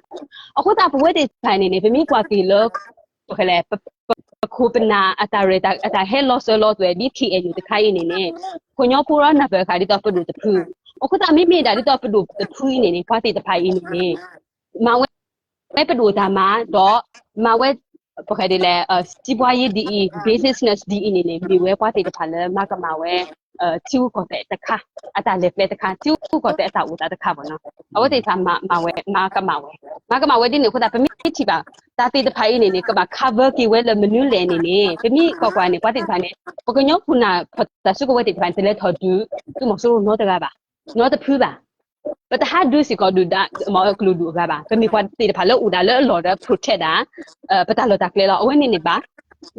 အဃိသတးပဝဲသ့ၣ်တဖၣ်န့ၣ်န့ၣ် ပမ့ၢ်ကွၢ်က့ၤလၢ ပကလဲၣ် ပခိၣ်ပနၢ်အတၢ်ရဲၣ်တၢ်ဟဲလီၤစၢၤလီၤသွဲၣ်ဒ် KNU တခါအံၤန့ၣ်န့ၣ် ခိၣ်ညီဖိရီနၢ်ပၢၢ်ဃာ်ဒ်သိးပဒိၣ်တဖု အဃိသတးမ့မ့ၢ်ဒၣ်ဒ်သိးပဒိၣ်တဖုအံၤန့ၣ်န့ၣ် ပှၤသ့ၣ်တဖၣ်အံၤန့ၣ်န့ၣ် မၤဝဲ ဝဲပဒိၣ်တၢ်မၤ ဒီးမၤဝဲ ပကတဲလဲၣ် စံးဘှါယ့ဒ်အံၤ business ဒ်အံၤန့ၣ်န့ၣ် မ့ၢ်ဝဲပှၤသ့ၣ်တဖၣ်လၢမၤကမၣ်ဝဲ ထံဂုၤကီၢ်သဲးတခါ အတၢ်လဲၤကျဲတခါ ထံဂုၤကီၢ်သဲးအတၢ်အိၣ်သးတခါဘၣ်နီၤ အဝဲသ့ၣ်တဖၣ်မၤဝဲ မၤကမၣ်ဝဲ မၤကမၣ်ဝဲဒ်န့ၣ်အဃိသတး ပမ့ၢ်ထံၣ်ဘၣ် တၢ်သ့ၣ်တဖၣ်အံၤန့ၣ်န့ၣ် ကဘၣ် cover က့ၤဝဲလၢမနုၤလဲၣ်န့ၣ်န့ၣ် ပမ့ၢ်ကွၢ်ကွၢ်န့ၣ် ပှၤသ့ၣ်တဖၣ်န့ၣ် ပကညီခိၣ်နၢ်ဖီၣ်တၢ်စုကဝဲၤသ့ၣ်တဖၣ်န့ၣ် တလဲၤထီၣ်ဒုး သုးမီၤစိရိၤနီတဂၤဘၣ် နီတဖုဘၣ် ပတဟးဒုးစ့ၢ်ကီးဒုၣ်ဒါ မ့ၢ်ကလုာ်ဒူၣ်အဂၤဘၣ် ပမ့ၢ်ပှၤသ့ၣ်တဖၣ်လၢအိၣ်ဒၣ်လၢအလီၢ်ဒီး protect ဒၣ် ပတၢ်လီၢ်တၢ်ကျဲလီၤ အဝဲန့ၣ်န့ၣ်ဘၣ်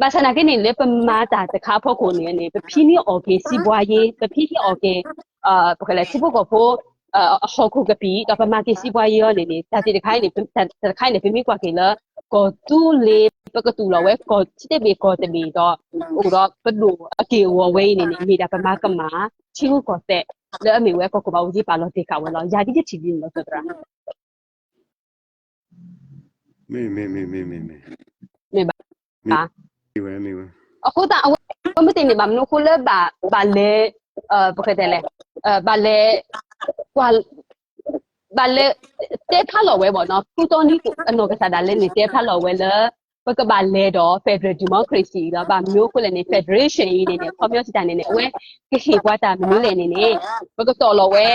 ဘၣ်ဆၣ်သနာ်က့န့ၣ် လၢပမၤတၢ်တခါအဖီခိၣ်န့ၣ်န့ၣ် ပဖံးန့ၢ်အီၣ်က့ၤစံးဘှါယ့ ပဖံးန့ၢ်အီၣ်က့ၤ ပကလဲၣ် ထံဖိကီၢ်ဖိ အဟီၣ်ခိၣ်ကပံာ် ဒီးပမၤက့ၤစံးဘှါယ့အီၤန့ၣ်န့ၣ် တၢ်သ့ၣ်တခါအံၤန့ၣ် တၢ်တခါအံၤန့ၣ် ပမ့ၢ်ကွၢ်က့ၤလၢ ကီၢ်သူလ့ၤ ပကတူၢ်လီၤဝဲကီၢ်ထံတဘ့ၣ်ကီၢ်တဘ့ၣ်ဒီး အိၣ်ဒီးပဒိၣ်အက့ၢ်အဂီၤဝဲအံၤန့ၣ်န့ၣ် မ့ၢ်ဒၣ်ပမၤကမၣ် ထံရူၢ်ကီၢ်သဲး လၢအမ့ၢ်ဝဲကီၢ်ခိၣ်ဘးအူကၠံပာ်လီၤတ့ၢ်ဃာ်ဝဲလီၤ. ယၤဒ်ယထံၣ်ဒ်န့ၣ်လီၤ သရၣ် မ့ၢ် မ့ၢ် မ့ၢ် မ့ၢ် မ့ၢ် မ့ၢ်ဘၣ် မ့ၢ်ဝဲ မ့ၢ်ဝဲ အဃိသတး အဝဲမ့ၢ်သ့ၣ်န့ၣ် ဘၣ်မနုၤအဃိလၢဘၣ် ဘၣ်လဲၤ ပကတဲလဲၣ် ဘၣ်လဲၤ ကွၢ် ဘၣ်လဲၤ တဲဖျါလီၤဝဲဘၣ်နီၤ ဖုတီနံအနီၢ်ကစၢ်ဒၣ်လဲာ်န့ၣ် တဲဖျါလီၤဝဲလၢ ပကဘၣ်လဲၤဒီး federal democracy ဒီး ဘၣ်မနုၤအဃိလဲၣ်န့ၣ် federation အံၤန့ၣ်န့ၣ် အခီပညီစံးတၢ်န့ၣ်န့ၣ် အဝဲကဟ့ၣ်ပှၤတၢ်မနုၤလဲၣ်န့ၣ်န့ၣ် ပကတီၢ်လီၤဝဲ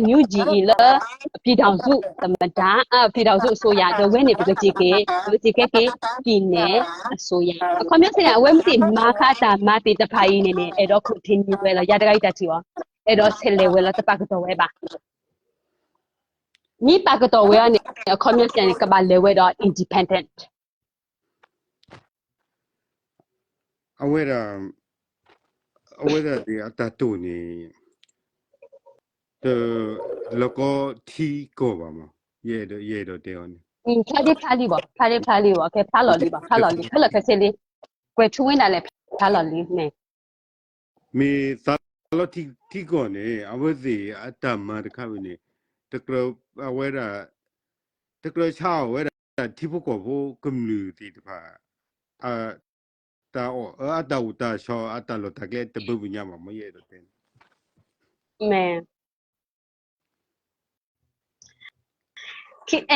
NUG အံၤလၢ ပြည်ထောင်စုသမ္မတ ပြည်ထောင်စုအစိုးရ ဒီးဝဲန့ၣ် ပကစ့ကဲ ပကစ့ကဲက့ၤ ပြည်နယ်အစိုးရ အခီပညီစံးန့ၣ် အဝဲမ့ၢ်သ့ၣ်မၤဃာ်တၢ်မၤသ့ၣ်တဖၣ်အံၤန့ၣ်န့ၣ် အဲၣ်ဒိး continue ဝဲလီၤ ယၤတဂၤအံၤတၢ်ထံၣ်အီၤ အဲၣ်ဒိးဆဲးလဲၤဝဲလီၤ တပာ်ကတီၢ်ဝဲဘၣ် မ့ၢ်ပာ်ကတီၢ်ဝဲအီၤန့ၣ် အခီပညီစံးန့ၣ် ကဘၣ်လဲၤဝဲဒီး independent အဝဲဒၣ် အဝဲဒၣ်အတၢ်တိာ်န့ၣ် တ လီၤကီထံကီၢ်ဘၣ်မး ယအဲၣ်ဒိး ယအဲၣ်ဒိးတဲအီၤန့ၣ် ဖျါဒ့ဖျါလံဘၣ် ဖျါဒ့ဖျါလံဘၣ် ကဲဖျါလီၤလံဘၣ် ဖျါလီၤလံ ခဲလၢာ်ခဲဆ့လံ ကွဲးထူဝ့ဒၣ်လဲာ် ဖျါလီၤလံန့ၣ် မ့ၢ်သးလီထံကီၢ်န့ၣ် အဝဲသ့ၣ်အတၢ်မၤတခါဝဲန့ၣ် တကြၢးအဝဲဒၣ် တကြၢးဆါအီၣ်ဝဲဒၣ် ထံဖိကီၢ်ဖိကမျၢၢ်သ့ၣ်တဖၣ် အတၢ်အီၣ် အတၢ်အိၣ်တၢ်ဆိး အတၢ်လီၢ်တၢ်ကျဲတဘၢဘၣ်ညါဘၣ် မ့ၢ်ယအဲၣ်ဒိးတဲန့ၣ် မ့ၢ်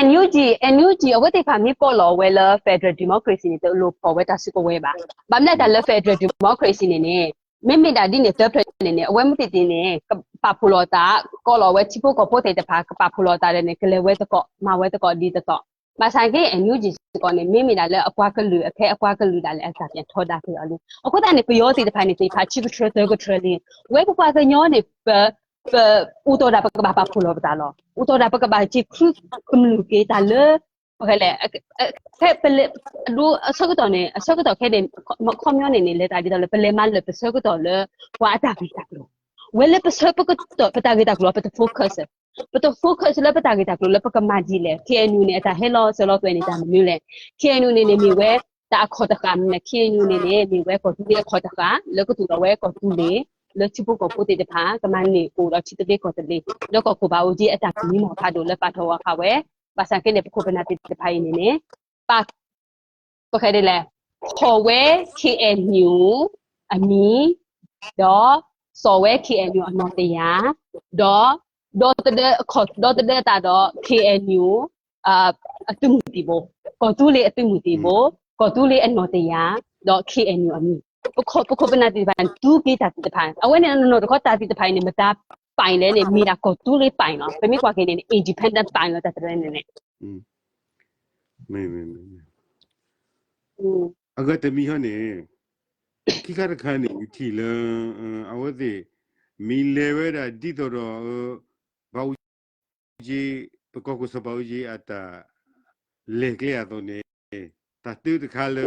NUG NUG အဝဲသ့ၣ်တဖၣ်မ့ၢ်ကိးလီၤဝဲလၢ federal democracy န့ၣ် တလိၣ်ဖီၣ်ဝဲတၢ်စုကဝဲၤဘၣ်. ဘၣ်မနုၤတၢ်လၢ federal democracy န့ၣ်န့ၣ် မ့မ့ၢ်ဒၣ်ဒ်န့ၣ် သၢဖျၢၣ်န့ၣ်န့ၣ် အဝဲမ့ၢ်သ့ၣ်သ့ၣ်န့ၣ် ကပာ်ဖှိၣ်လီၤသး ကိးလီၤဝဲထံဖိကီၢ်ဖိသ့ၣ်တဖၣ် ကပာ်ဖှိၣ်လီၤသးဒီးန့ၣ် ကလဲၤဝဲသကိး မၤဝဲသကိးဒ်သိးသိး. ဘၣ်ဆၣ်က့ NUG စ့ၢ်ကီးန့ၣ် မ့မ့ၢ်ဒၣ်လၢအပှၤကလုာ်အခဲအပှၤကလုာ်ဒၣ်လဲာ်အတၢ်ပျၢ်ထီဒါက့ၤအီၤလံ. အဃိသတးန့ၣ် ပယီၤသ့ၣ်တဖၣ်န့ၣ် သ့ၣ်တဖၣ်ဆံးကတြၢၤသၢကတြၢၤလံ. ဝဲပပှၤကညီန့ၣ် ပ ပ အိၣ်တီၢ်ဒၣ်ပကဘၣ်ပာ်ဖှိၣ်လီၤပသးလီၤ. အိၣ်တီၢ်ဒၣ်ပကဘၣ်စံး ကမုၢ်က့ၤတၢ်လၢ ပလဲ ဖဲပလဲ အဒိ အဆၢကတီၢ်န့ၣ် အဆၢကတီၢ်ခဲန့ၣ် ခီပညီန့ၣ်န့ၣ် လဲၤတၢ်ဒ်သိးလၢ ပလဲၤမၤလၢာ်ပဆၢကတီၢ်လၢ ပှၤအတၢ်ဂ့ၢ်တၢ်ကျိၤ ဝဲလၢပဆၢကတီၢ် ပတၢ်ဂ့ၢ်တၢ်ကျိၤ ပတ focus ပတ focus လၢပတၢ်ဂ့ၢ်တၢ်ကျိၤလၢပကမၤဒ်လဲၣ်. KNU န့ၣ် အတၢ်ဟဲလီၤစၢၤလီၤသွဲၣ်န့ၣ် တၢ်မနုၤလဲၣ်. KNU န့ၣ်န့ၣ် မ့ၢ်ဝဲတၢ်အခီၣ်တဃာ်မ့ၢ် KNU န့ၣ်န့ၣ် မ့ၢ်ဝဲကီၢ်သူလ့ၤအခီၣ်တဃာ် လၢကသူၣ်ထီၣ်ဝဲကီၢ်သူလ့ၤ လၢထံဖိကီၢ်ဖိသ့ၣ်တဖၣ် ကမၤန့ၢ်ကအိၣ်ဒီးထံသဘျ့ကီၢ်သဘျ့ လၢကီၢ်ခိၣ်ဘးအူကၠံအတၢ်မံမီၢ်ဖးဒိၣ်လၢပာ်ထီၣ်ဝဲဃာ်ဝဲ. ဘၣ်ဆၣ်က့န့ၣ် ပခိၣ်ပနၢ်သ့ၣ်တဖၣ်အံၤန့ၣ်န့ၣ် ပ ပဃဲဒ်လဲၣ် ဖီၣ်ဝဲ KNU အမံၤ ဒီး စိာ်ဝဲ KNU အနီၢ်တယၢ် ဒီး ဒီသဒၢ ဒီသဒၢသးဒီး KNU အသုးမုၢ်သံၣ်ဘိ ကီၢ်သူလ့ၤအသုးမုၢ်သံၣ်ဘိ ကီၢ်သူလ့ၤအနီၢ်တယၢ် ဒီး KNU အမံၤ ပခိၣ်ပနၢ်သ့ၣ်တဖၣ်န့ၣ် သူက့ၤတၢ်သ့ၣ်တဖၣ် အဝဲန့ၣ်နီၢ်တခီတၢ်သ့ၣ်တဖၣ်အံၤန့ၣ် မတၤပၢ်လဲၣ်န့ၣ် မ့ၢ်ဒၣ်ကီၢ်သူလ့ၤပၢ်လီၤ. ပမ့ၢ်ကွၢ်က့ၤန့ၣ် independent ပၢ်လီၤ တၢ်တရၢန့ၣ်န့ၣ် အဂၤတမံၤဟီန့ၣ် ခံခါတခါန့ၣ် ယထံၣ်လၢ အဝဲသ့ၣ် မ့ၢ်လဲၤဝဲဒၣ်ဒ်သိးဒီး ဘးအူကၠံ ပကီၢ်ခိၣ်စီၤဘးအူကၠံ အတၢ်လဲၤကျဲအသိးန့ၣ် တၢ်တုတခါလၢ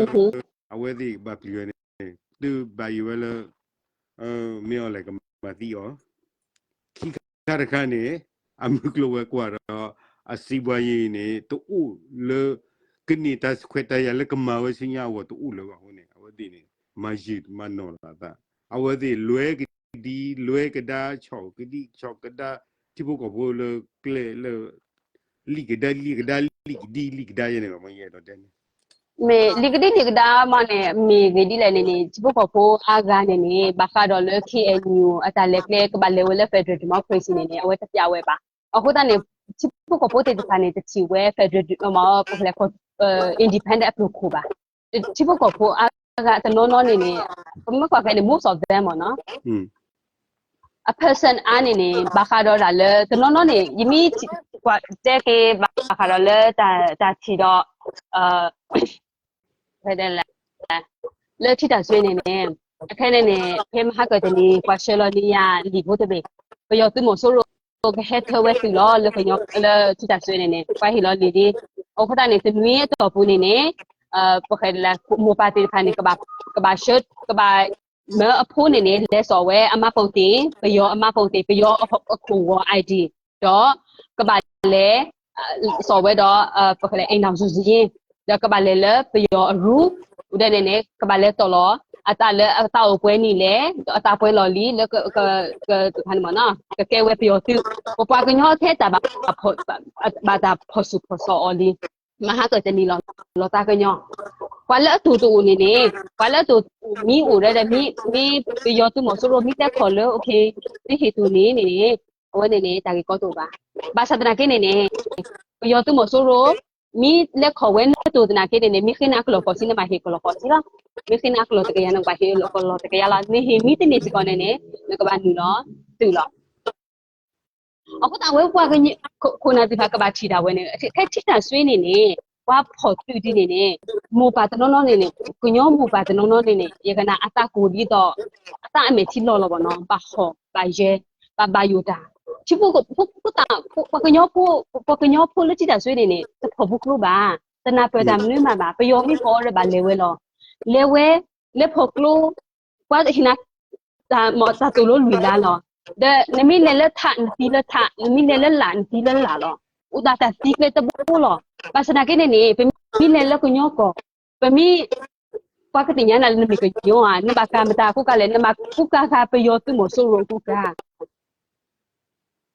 အဝဲသ့ၣ်ဘၣ်ပျံၤဝဲန့ၣ် တုဘၣ်ယိၣ်ဝဲလၢ မ့ၢ်အီၤလဲၣ်ကမၤသံအီၤ ခံခါတခါန့ၣ် အမုၢ်ကျိၤဝဲၤကွာ်ဒီး အစံးဘှါယံၤန့ၣ် တအိၣ်လၢ ကန့ၢ်တၢ်ခွဲးတၢ်ယာ်လၢကမၤဝဲဆူညါအဂီၢ်တအိၣ်လၢၤဘၣ်အဃိန့ၣ် အဝဲသ့ၣ်န့ၣ် မၤယံာ်မၤနီၢ်လီၤအသး အဝဲသ့ၣ်လွဲကဒံလွဲကဒါ ဆီၣ်ကဒံဆီၣ်ကဒါ ထံဖိကီၢ်ဖိလၢကျဲလၢ လံာ်ကဒါလံာ်ကဒါ လံာ်ကဒံလံာ်ကဒါယဲန့ၣ်လီၤ မ့ၢ်ယအဲၣ်ဒိးတဲန့ၣ် မ့ၢ်လံာ်ကဒံလံာ်ကဒါမ့ၢ်န့ၣ် မ့ၢ်ဂ့ၤဒ်လဲၣ်န့ၣ်န့ၣ် ထံဖိကီၢ်ဖိအါဂၤန့ၣ်န့ၣ် ဘၣ်ဃးဒီးလၢ K N U အတၢ်လဲၤကျဲကဘၣ်လဲၤဝဲလၢ federal democracy န့ၣ်န့ၣ် အဝဲတပျးဝဲဘၣ်. အဃိသတးန့ၣ် ထံဖိကီၢ်ဖိသ့ၣ်တဖၣ်န့ၣ် တထံၣ်ဝဲ federal ပကလဲၤ independent အပျိၢ်ခိၣ်ဘၣ်. ထံဖိကီၢ်ဖိအါဂၤတနီၤနီၤန့ၣ်န့ၣ် ပမ့ၢ်ကွၢ်ဖဲန့ၣ် most of them မ့ၢ်နီၤ အ person အါန့ၣ်န့ၣ် ဘၣ်ဃးဒီးဒၣ်လၢ တနီၤနီၤန့ၣ် ယမ့ၢ်ကွၢ်တဲက့ၤ ဘၣ်ဃးဒီးလၢ တၢ်ထံၣ်ဒီး ဖဲဒၣ်လဲၣ် လၢထံတၢ်စွဲန့ၣ်န့ၣ် အခဲန့ၣ်န့ၣ် ဖဲမဟါကတနံၤ ပှၤဆှၢလီၤန့ၢ်ယၤလံာ်ဖိတဘ့ၣ် ပယီၤသုးမီၤစိရိၤကဟဲထၢဝဲသုးလီၤ လၢကညီလၢထံတၢ်စွဲန့ၣ်န့ၣ် ပှၤဟ့ၣ်လီၤလံာ်ဒ် အဃိသတးန့ၣ် တနွံအတီၢ်ပူၤန့ၣ်န့ၣ် ပဃဲဒၣ်လၢ မိၢ်ပၢ်သ့ၣ်တဖၣ်န့ၣ် ကဘၣ်ဆှၢ ကဘၣ် မၢအဖိန့ၣ်န့ၣ် လဲၤစိာ်ဝဲအမှတ်ပုံတင် ပယီၤအမှတ်ပုံတင် ပယီၤအခိၣ်ဂီၤ I D ဒီး ကဘၣ်လဲၤ စီၤဝဲဒီး ပကလဲၤ အိမ်ထောင်စုစာရင်း ဒီးကဘၣ်လဲၤလၢပယီၤအရူ ဒ်န့ၣ်န့ၣ် ကဘၣ်လဲၤတီၢ်လီၤ အတၢ်လၢအတၢ်အိၣ်ပှဲၤနံၣ်လဲၣ် ဒီးအတၢ်ပှဲၤလီၢ်လံ လၢ ကကဲဝဲပယီၤသုး ပပှၤကညီထဲတၢ်ဘၣ်တၢ်ဖီၣ်ဆူၣ်ဖီၣ်စီအီၤလံ မဟါကတနံၤလီၤ လီၤတၢ်ကညီ ပှၤလၢအတိၢ်တအိၣ်န့ၣ်န့ၣ် ပှၤလၢအတိၢ်တအိၣ်မ့ၢ်အိၣ်ဒီး မ့ၢ်ပယီၤသုးမီၤစိရိၤမ့ၢ်တဲခီၣ်လၢ okay မ့ၢ်ဟ့ၣ်တိၢ်န့ၣ်န့ၣ်န့ၣ် အဝဲန့ၣ်န့ၣ် တၢ်ဂ့ၢ်ကီတအိၣ်ဘၣ်. ဘၣ်ဆၣ်သနာ်က့န့ၣ်န့ၣ် ပယီၤသုးမီၤစိရိၤ မ့ၢ်လဲၤခီၣ်ဝဲနတိၢ်သနာ်က့န့ၣ်န့ၣ် မ့ၢ်ဃ့နၤကလီၢ်ကီၢ်ဆံး နဘၣ်ဟ့ၣ်ကလီၢ်ကီၢ်ဆံးလီၤ. မ့ၢ်ဃ့နၤကလီၢ်တကယၤ နကဘၣ်ဟ့ၣ်ကလီၢ်တကယၤလီၤ. နဟ့ၣ်မ့ၢ်တန့ၢ်စ့ၢ်ကီးန့ၣ်န့ၣ် နကဘၣ်နုာ်လီၤသုးလီၤ. အဃိသတးဝဲပှၤခိၣ်နၢ်သ့ၣ်တဖၣ်ကဘၣ်ထံၣ်ဒၣ်ဝဲန့ၣ် ဖဲထံတၢ်စွ့န့ၣ်န့ၣ် ပှၤဖီၣ်သုးဒ်န့ၣ်န့ၣ် မိၢ်ပၢ်တနီၤနီၤန့ၣ်န့ၣ် ကညီမိၢ်ပၢ်တနီၤနီၤန့ၣ်န့ၣ် ယကနၣ်အသးကိၢ်ဒ်သိး အသးအမဲာ်ထံလီၤလီၤဘၣ်နီၤ ဘၣ်ဟီၣ်ဘၣ်ယဲၤ ဘၣ်ဘၣ်ယိၣ်တၢ် ထံဖိကီၢ်ဖိ ပှၤကညီဖိ ပှၤကညီဖိလၢထံတၢ်စွ့န့ၣ်န့ၣ် တဖီၣ်ဖိကျိဘၣ် တနၢ်ပၢၢ်တၢ်မနုၤမးဘၣ် ပယီၤမ့ၢ်ဖီၣ်အီၤဒီးဘၣ်လဲၤဝဲလီၤ. လဲၤဝဲ လဲၤဖီၣ်ကျိ ပှၤဟ့ၣ်နၤ တၢ်မ့ၢ်တၢ်သိၣ်လိလွံၢ်လါလီၤ. ဒီးနမ့ၢ်လဲၤလၢထး နသံလၢထး နမ့ၢ်လဲၤလၢလာ် နသံလၢလာ်လီၤ. အိၣ်ဒၣ်တၢ်သံကျဲတဘိလီၤ. ဘၣ်ဆၣ်သနာ်က့န့ၣ်န့ၣ် ပမ့ၢ်လဲၤလၢကညီကီၢ် ပမ့ၢ် ပှၤကသ့ၣ်ညါနၤလၢနမ့ၢ်ကညီဧါ နဘၣ်ကၤမတၤအကူကၤလဲၣ် နဘၣ်ကူကၤဃာ်ပယီၤသုးမီၤစိရိၤအကူကၤ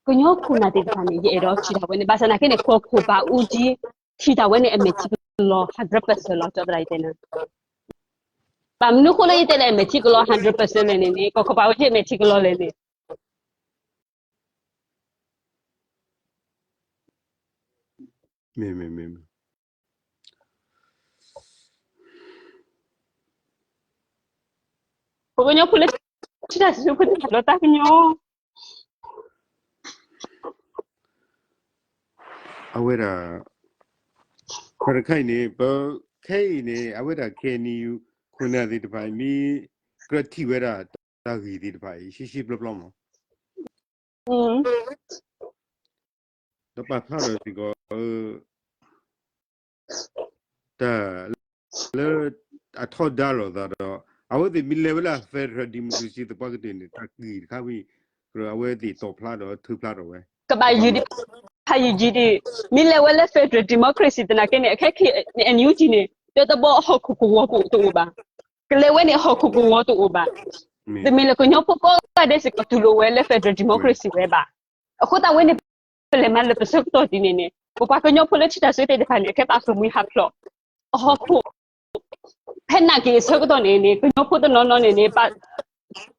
ကညီခိၣ်နၢ်သ့ၣ်တဖၣ်န့ၣ် ယအဲၣ်ဒိးထံၣ်ဒၣ်ဝဲန့ၣ် ဘၣ်ဆၣ်သနာ်က့န့ၣ် ကီၢ်ခိၣ်ဘၣ်အူကၠံ ထံၣ်ဒၣ်ဝဲန့ၣ် အမဲာ်ထံကလီၤ hundred percent လီၤ ကၠီသရၣ်ယတဲနၤ ဘၣ်မနုၤအဃိလၢယတဲလၢအမဲာ်ထံကလီၤ hundred percent လဲၣ်န့ၣ်န့ၣ် ကီၢ်ခိၣ်ဘၣ်အူကၠံအမဲာ်ထံကလီၤလဲၣ်န့ၣ် မ့ၢ် မ့ၢ် မ့ၢ် ပကညီဖိလၢထံတၢ်စူၤဖိသ့ၣ်တဖၣ်လီၤတၢ်ကညီ အဝဲဒၣ် တၢ်တခါအံၤန့ၣ် ပ ခဲအံၤန့ၣ် အဝဲဒၣ် KNU ခိၣ်နၢ်သ့ၣ်တဖၣ်အံၤ မ့ၢ်ကြၢးထံၣ်ဝဲဒၣ်တၢ်ဂ့ၢ်သ့ၣ်တဖၣ်အံၤ ရှဲရှဲပျီပျီမး ဒီးပာ်ဖျါထီၣ်စ့ၢ်ကီး တၢ်လၢ အထီဒါလိာ်သးဒီး အဝဲသ့ၣ်မ့ၢ်လဲၤဝဲလၢ federal democracy သပှၢ်ကတၢၢ်န့ၣ် တၢ်ဂ့ၢ်တခါဝံၤ အဝဲသ့ၣ်တီၣ်ဖျါဒီးထုးဖျါထီၣ်ဝဲ ကဘၣ်ယုၢ်ဒံး ဖးယုၢ်ကံဒံး မ့ၢ်လဲၤဝဲလၢ federal democracy သနာ်က့န့ၣ် အခဲ NUG န့ၣ် တၢတဘီအဟီၣ်ခိၣ်ကဝီၤတအိၣ်ဘၣ်. ကလဲၤဝဲန့ၣ် ဟီၣ်ခိၣ်ကဝီၤတအိၣ်ဘၣ်. တမ့ၢ်လၢကညီဖိကိးဂၤဒဲးစ့ၢ်ကီးတူၢ်လိာ်ဝဲလၢ federal democracy ဝဲဘၣ်. အဃိသတးဝဲန့ၣ် ပလဲၤမၤလၢပဆၢကတီၢ်ဒ်န့ၣ်န့ၣ် ပပှၤကညီဖိလၢထံတၢ်စွ့သ့ၣ်တဖၣ်န့ၣ် အခဲပာ်ဃုာ်မှံဟးဖျိး အဟီၣ်ခိၣ် ဖဲနာ်က့ၤအဆၢကတီၢ်န့ၣ်န့ၣ် ကညီဖိတနီၤနီၤန့ၣ်န့ၣ် ပ သံ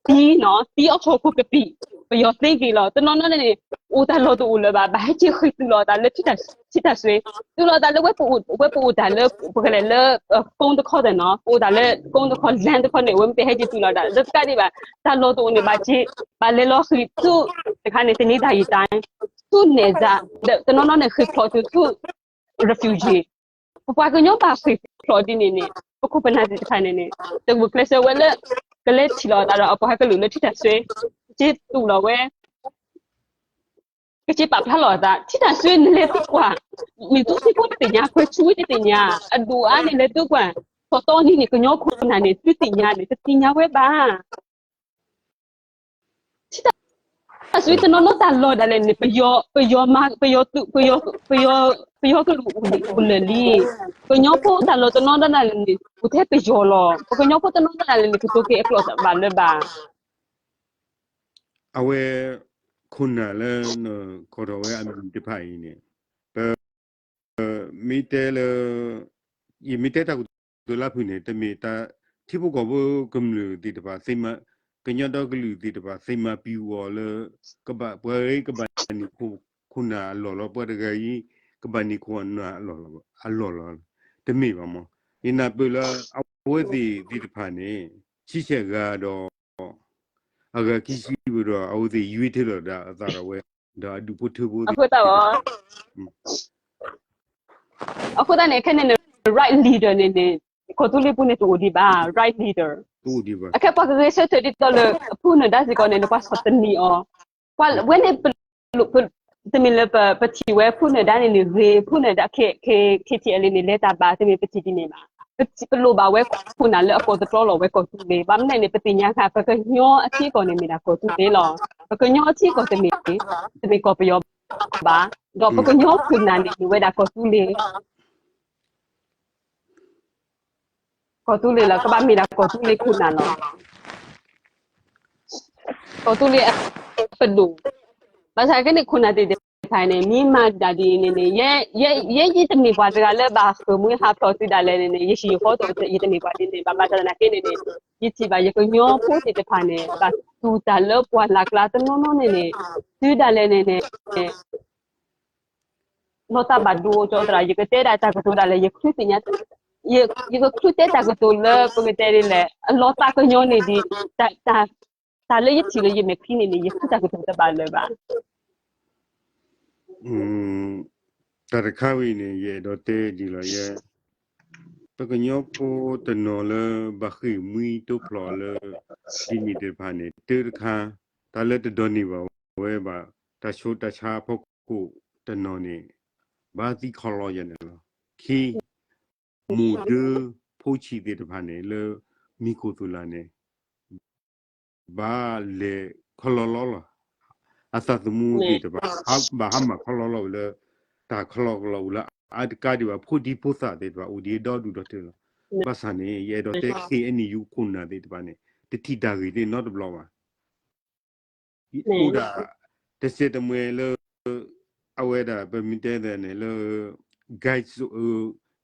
နီၤ သံအဟီၣ်ခိၣ်ကပံာ် ပယီၤသ့က့ၤလီၤ. တနီၤနီၤန့ၣ်န့ၣ် အိၣ်တၢ်လီၢ်တအိၣ်လၢၤဘၣ်. ဘၣ်ဟဲက့ၤဃ့ၢ်တုၤလီၤအသးလၢထံတၢ်စွ့ တုၤလီၤအသးလၢဝဲပအိၣ်တၢ်လၢ ပကလဲၤလၢ ကုန်းတခီတနီၤ ပအိၣ်တၢ်လၢ ကုန်းတခီ land တခီန့ၣ် အဝဲမ့ၢ်တဟဲက့ၤတုၤလီၤဒၣ် လၢတကးဒံးဘၣ် တၢ်လီၢ်တအိၣ်န့ၣ် ဘၣ်က့ၤ ဘၣ်လဲၤလီၤဃ့ၢ်ဆူ တခါန့ၣ် တနံၤတၢ်ယံာ်တၢ် ဆူ နယ်စပ် ဒီးတနီၤနီၤန့ၣ် ဃ့ၢ်ဖျိးတုၤဆူ refugee ပပှၤကညီဘၣ်ဃ့ၢ်ဖျိးဒ်န့ၣ်န့ၣ် ပခိၣ်ပနၢ်သ့ၣ်တဖၣ်န့ၣ်န့ၣ် တဂုာ်ကျဲးစၢးဝဲလၢ ကလဲၤထံၣ်လီၤအသးဒီးအပှၤဟဲကလုာ်လၢထံတၢ်စွ့ က့ၤတူၢ်လီၤဝဲ ကက့ၤပာ်ဖျါလီၤအသး ထံတၢ်စွ့နလဲၤသံကွၢ် မ့ၢ်သုစ့ဖိတသ့ၣ်ညါ ခွဲးဆူဝဲတသ့ၣ်ညါ အဒိၣ်အါန့ၣ်လဲၤသံကွၢ် ထီၣ်တီနံၤန့ၣ် ကညီခိၣ်နၢ်န့ၣ် သုသ့ၣ်ညါန့ၣ် တသ့ၣ်ညါဝဲဘၣ် ထံတၢ်စွ့တနီၤနီၤတၢ်လီၢ်ဒၣ်လဲာ်န့ၣ် ပယီၤ ပယီၤမၤ ပယီၤသုး ပယီၤ ပယီၤ ပယီၤကလုာ်အိၣ်လၢာ်လံ ကညီဖိတၢ်လီၢ်တနီၤနီၤဒၣ်လဲာ်န့ၣ် အိၣ်ထဲပယီၤလီၤ. ပကညီဖိတနီၤနီၤဒၣ်လဲာ်န့ၣ် ကတိၤက့ၤအကျိာ်ဘၣ်လၢၤဘၣ်. အဝဲ ခိၣ်နၢ်လၢ ကိးထီၣ်ဝဲအမံၤတဖၣ်အံၤန့ၣ် ပ မ့ၢ်တဲလၢ ယမ့ၢ်တဲတၢ်ကတိၤလၢဖုၣ်န့ၣ် တမ့ၢ်တၢ်ထံဖိကီၢ်ဖိကမျၢၢ်သ့ၣ်တဖၣ် သ့မၤ ကညီဒီကလုာ်သ့ၣ်တဖၣ် သ့မၤပံၤအီၤလၢ ကဘၣ်ပှၤဂၤအံၤကဘၣ်န့ၢ်ခိၣ်နၢ်အလီၢ်လီၤ ပှၤတဂၤအံၤ ကဘၣ်န့ၢ်ခိၣ်နၢ်အလီၢ်လီၤ အလီၢ်လီၤ တမ့ၢ်ဘၣ်မး ယနၢ်ပၢၢ်လၢ အဝဲသ့ၣ်သ့ၣ်တဖၣ်န့ၣ် ဆံဆဲၣ်ဂၤဒီး အဂၤခံဆံဝံၤဒီး အဝဲသ့ၣ်ယွ့ထၢလီၤဒၣ်အသးဒီးဝဲ ဒီးအဒူၣ်ဖိထၢဖိသ့ၣ်တဖၣ် အဃိသတးန့ၣ် ခဲန့ၣ်န့ၣ် right leader န့ၣ်န့ၣ် ကီၢ်သူလ့ၤပူၤန့ၣ်တအိၣ်ဒံးဘၣ် right leader အခဲပှၤကဂဲၤဆၢထၢၣ်ဒ်သိးလၢ အဖုနၢၤဒါစ့ၢ်ကီးန့ၣ် နကွၢ်ဆီၣ်သနံးအီၤ ဝဲန့ၣ် တမ့ၢ်လၢပထံၣ်ဝဲဖုနၢၤဒါန့ၣ်န့ၣ်ဂ့ၤ ဖုနၢၤဒါ K T L A န့ၣ် လဲၤတၢ်ဘၣ် တမ့ၢ်ပထံၣ်ဒ်န့ၣ်ဘၣ်. ပလိၣ်ဘၣ်ဝဲခိၣ်နၢ်လၢအကိးသတြီလီၤဝဲကီၢ်သူလ့ၤ ဘၣ်မနုၤလဲၣ်န့ၣ် ပသ့ၣ်ညါဃာ် ပကညီအထံအကီၢ်န့ၣ်မ့ၢ်ဒၣ်ကီၢ်သူလ့ၤလီၤ. ပကညီအထံအကီၢ်တမ့ၢ် တမ့ၢ်ကီၢ်ပယီၤ ဘၣ်, ဒီးပကညီခိၣ်နၢ်န့ၣ် မ့ၢ်ဝဲဒၣ်ကီၢ်သူလ့ၤ, ကီၢ်သူလ့ၤလီၤ, ကဘၣ်မ့ၢ်ဒၣ်ကီၢ်သူလ့ၤခိၣ်နၢ်လီၤ. ကီၢ်သူလ့ၤအပဒိၣ်, ဘၣ်ဆၣ်ကဲန့ၣ်ခိၣ်နၢ်သ့ၣ်တဖၣ်န့ၣ် မ့ၢ်မၤတၢ်ဒ်အံၤန့ၣ်န့ၣ် ယဲ ယဲ ယဲယတမ့ၢ်ပှၤတဂၤလၢဘၣ်ဃ့ၢ်မှံဟးဖျိးသုဒၣ်လဲာ်န့ၣ်န့ၣ် ယဟံၣ်ယဃီတအိၣ် ယတမ့ၢ်ပှၤဒ်န့ၣ်ဘၣ်. ဘၣ်ဆၣ်သနာ်က့န့ၣ်န့ၣ် ယထံၣ်ဘၣ်ယကညီဖိသ့ၣ်တဖၣ်န့ၣ် ဘၣ်တူၢ်တၢ်လၢပှၢ်လၢ်ကျါတနီၤနီၤန့ၣ်န့ၣ် သုဒၣ်လဲာ်န့ၣ်န့ၣ် လီၤသးဘၣ်ဒိကၠီသရၣ် ယကတဲဒၣ်တၢ်ကတိၤဒၣ်လဲာ် ယချုးသ့ၣ်ညါ, ယကချုးတဲတၢ်ကတိၤလၢပကတဲဒ်လဲၣ် အလီၤသးကညီန့ၣ်ဒ် တၢ်လၢယထံၣ်လၢယမဲာ်ချံန့ၣ်န့ၣ် ယချုးတၢ်ကတိၤတဘၣ်လၢၤဘၣ်. တၢ်တခါဝဲအံၤန့ၣ် ယအဲၣ်ဒိးတဲဒ်လီၤ, ယဲ ပကညီဖိတနီၤလၢဘၣ်ဃ့ၢ်မှံတိဖျိးလၢ ဒ်န့ၣ်သ့ၣ်တဖၣ်န့ၣ် တၢ်တခါ တၢ်လၢတဒိးန့ၢ်ဘၣ်ဝဲဘၣ် တၢ်ဆူးတၢ်ဆါအဖီခိၣ်တနီၤန့ၣ် ဘၣ်သံခီလီယဲန့ၣ်လီၤ. ခံ မိၢ်ဒၢဖိဆံးသ့ၣ်တဖၣ်န့ၣ် လၢမံခိၣ်သူၣ်လၢ်န့ၣ် ဘၣ်လဲၤခီလီလီလီၤ. အသးသမူသ့ၣ်တဖၣ် ဘၣ်ဟါမၢ်ခီလီလီဝဲလၢ တၢ်ခီလီကလီဝဲလၢအအါတကါဒံးဘၣ် ဖိဒံဖိသၣ်သ့ၣ်တဖၣ် အိၣ်ဒံးဒီဒူၣ်ဒီထၢလီၤ. ဘၣ်ဆၣ်န့ၣ် ယအဲၣ်ဒိးတဲ ခဲအံၤန့ၣ် ယခိၣ်နၢ်သ့ၣ်တဖၣ်န့ၣ် တထံၣ်တၢ်ဂ့ၢ်သ့ၣ်နီတဘျီဘၣ်. အိၣ်ဒၣ် တစဲးတမှဲၤလၢ အဝဲဒၣ် ပမ့ၢ်တဲန့ၣ်လၢ guide,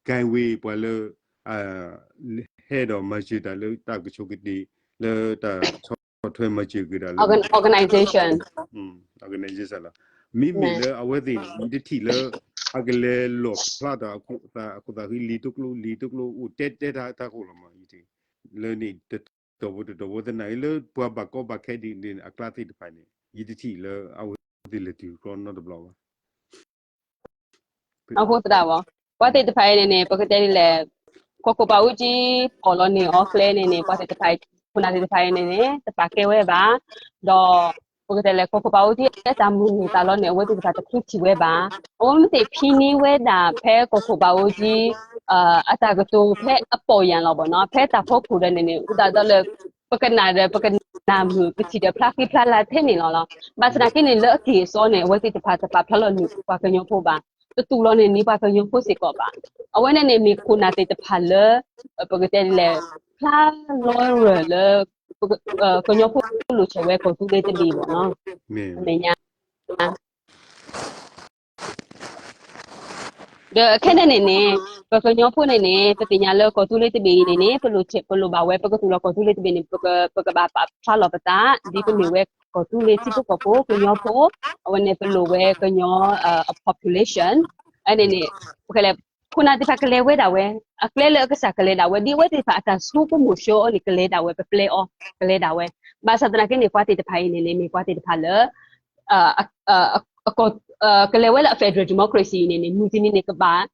guide way ပှၤလၢ ဟဲဒီးမၤစၢၤတၢ်လၢတၢ်ကဆိးကတ့ၤ လၢတၢ်ဆီၣ်ထွဲမၤစၢၤက့ၤတၢ်လၢ organization လီၤ. မ့မ့ၢ်လၢအဝဲသ့ၣ်န့ၣ် ယတထံၣ်လၢ အကလဲၤလီၣ်ဖျါတၢ်အခိၣ်သး အခိၣ်သးဃံ လံာ်တကျိ လံာ်တကျိ အိၣ်တဲတဲတၢ်တၢ်ဃိလီၤမး ယထံၣ် လၢန့ၣ်တတီၢ်ဖိတတီၢ်ဖိသနာ်က့ လၢပှၤဘၣ်ကီဘၣ်ခဲဒ်န့ၣ်အကျါသ့ၣ်တဖၣ်န့ၣ် ယတထံၣ်လၢအဝဲသ့ၣ်လဲၤတုၤကျီနီတဘျီဘၣ်. အဃိသတး ပှၤသ့ၣ်တဖၣ်အံၤန့ၣ်န့ၣ် ပကတဲဒ်လဲၣ် ကီၢ်ခိၣ်ဘးအူကၠံ ပိာ်လီၤန့ၢ်အီၤကျဲန့ၣ်န့ၣ် ပှၤသ့ၣ်တဖၣ် ခိၣ်နၢ်သ့ၣ်တဖၣ်အံၤန့ၣ်န့ၣ် တပာ်ကဲဝဲဘၣ်, ဒီး ပကတဲလဲၣ် ကီၢ်ခိၣ်ဘးအူကၠံ အတၢ်မုၢ်လၢ်တၢ်လီန့ၣ် အဝဲသ့ၣ်တဖၣ်တချုးထံၣ်ဝဲဘၣ်. အဝဲမ့ၢ်သ့ၣ်ဖံန့ၢ်ဝဲဒၣ်ဖဲကီၢ်ခိၣ်ဘးအူကၠံ အတၢ်ကတိၤဖဲအပိာ်ယၢ်လီၤဘၣ်နီၤ ဖဲတၢ်ဖီခိၣ်ဒီးန့ၣ်န့ၣ် အဃိသတးဒီးလၢ ပကနၣ်ဒီးပကနၣ်မုာ် ပထံၣ်ဒီးဖျါဃံဖျါလၤထဲန့ၣ်လီၤလီၤ. ဘၣ်ဆၣ်သနာ်က့န့ၣ် လၢအက့ၢ်အစီန့ၣ် အဝဲသ့ၣ်တဖၣ်တပာ်ဖျါလီၤန့ၢ်ပှၤကညီဖိဘၣ်, တတူၢ်လိာ်န့ၢ်န့ၢ်ပှၤကညီဖိစ့ၢ်ကီးဘၣ်. အဝဲန့ၣ်န့ၣ်မ့ၢ်ခိၣ်နၢ်သ့ၣ်တဖၣ်လၢ ပကတဲလဲၣ် ဖျါလီၤရၢၢ်လၢ ကညီဖိလိၣ်ဆဲးဝဲကီၢ်သူလ့ၤတဘ့ၣ်ဘၣ်နီၤ အမဲာ်ညါ ဒီးခဲန့ၣ်န့ၣ်န့ၣ် ပကညီဖိန့ၣ်န့ၣ် ပသ့ၣ်ညါလၢကီၢ်သူလ့ၤတဘ့ၣ်အံၤန့ၣ်န့ၣ် ပလိၣ်ဆဲး ပလိၣ်ဘၣ်ဝဲ ပကတူၢ်လိာ်ကီၢ်သူလ့ၤတဘ့ၣ်န့ၣ် ပက ပကဘၣ်ပာ်ဖျါလီၤပသး ဒ်ပမ့ၢ်ဝဲကီၢ်သူလ့ၤထံဖိကီၢ်ဖိကညီဖိ အဝဲန့ၣ် ပလိၣ်ဝဲကညီ အ population အန့ၣ်န့ၣ် ပကလဲၤ ခိၣ်နၢ်သ့ၣ်တဖၣ်ကလဲၤဝဲဒၣ်ဝဲ အကျဲလၢအကစၢ်ကလဲၤဒၣ်ဝဲ ဒ်အဝဲသ့ၣ်တဖၣ်အတၢ်ဆိကမိၣ်ဆှၢအီၤန့ၣ် ကလဲၤဒၣ်ဝဲ ပပျဲအီၤ ကလဲၤဒၣ်ဝဲ. ဘၣ်ဆၣ်သနာ်က့န့ၣ် ပှၤသ့ၣ်တဖၣ်အံၤန့ၣ်န့ၣ် မ့ၢ်ပှၤသ့ၣ်တဖၣ်လၢ ကလဲၤဝဲလၢအ federal democracy အံၤန့ၣ်န့ၣ် မုၢ်တနံၤန့ၣ် ကဘၣ်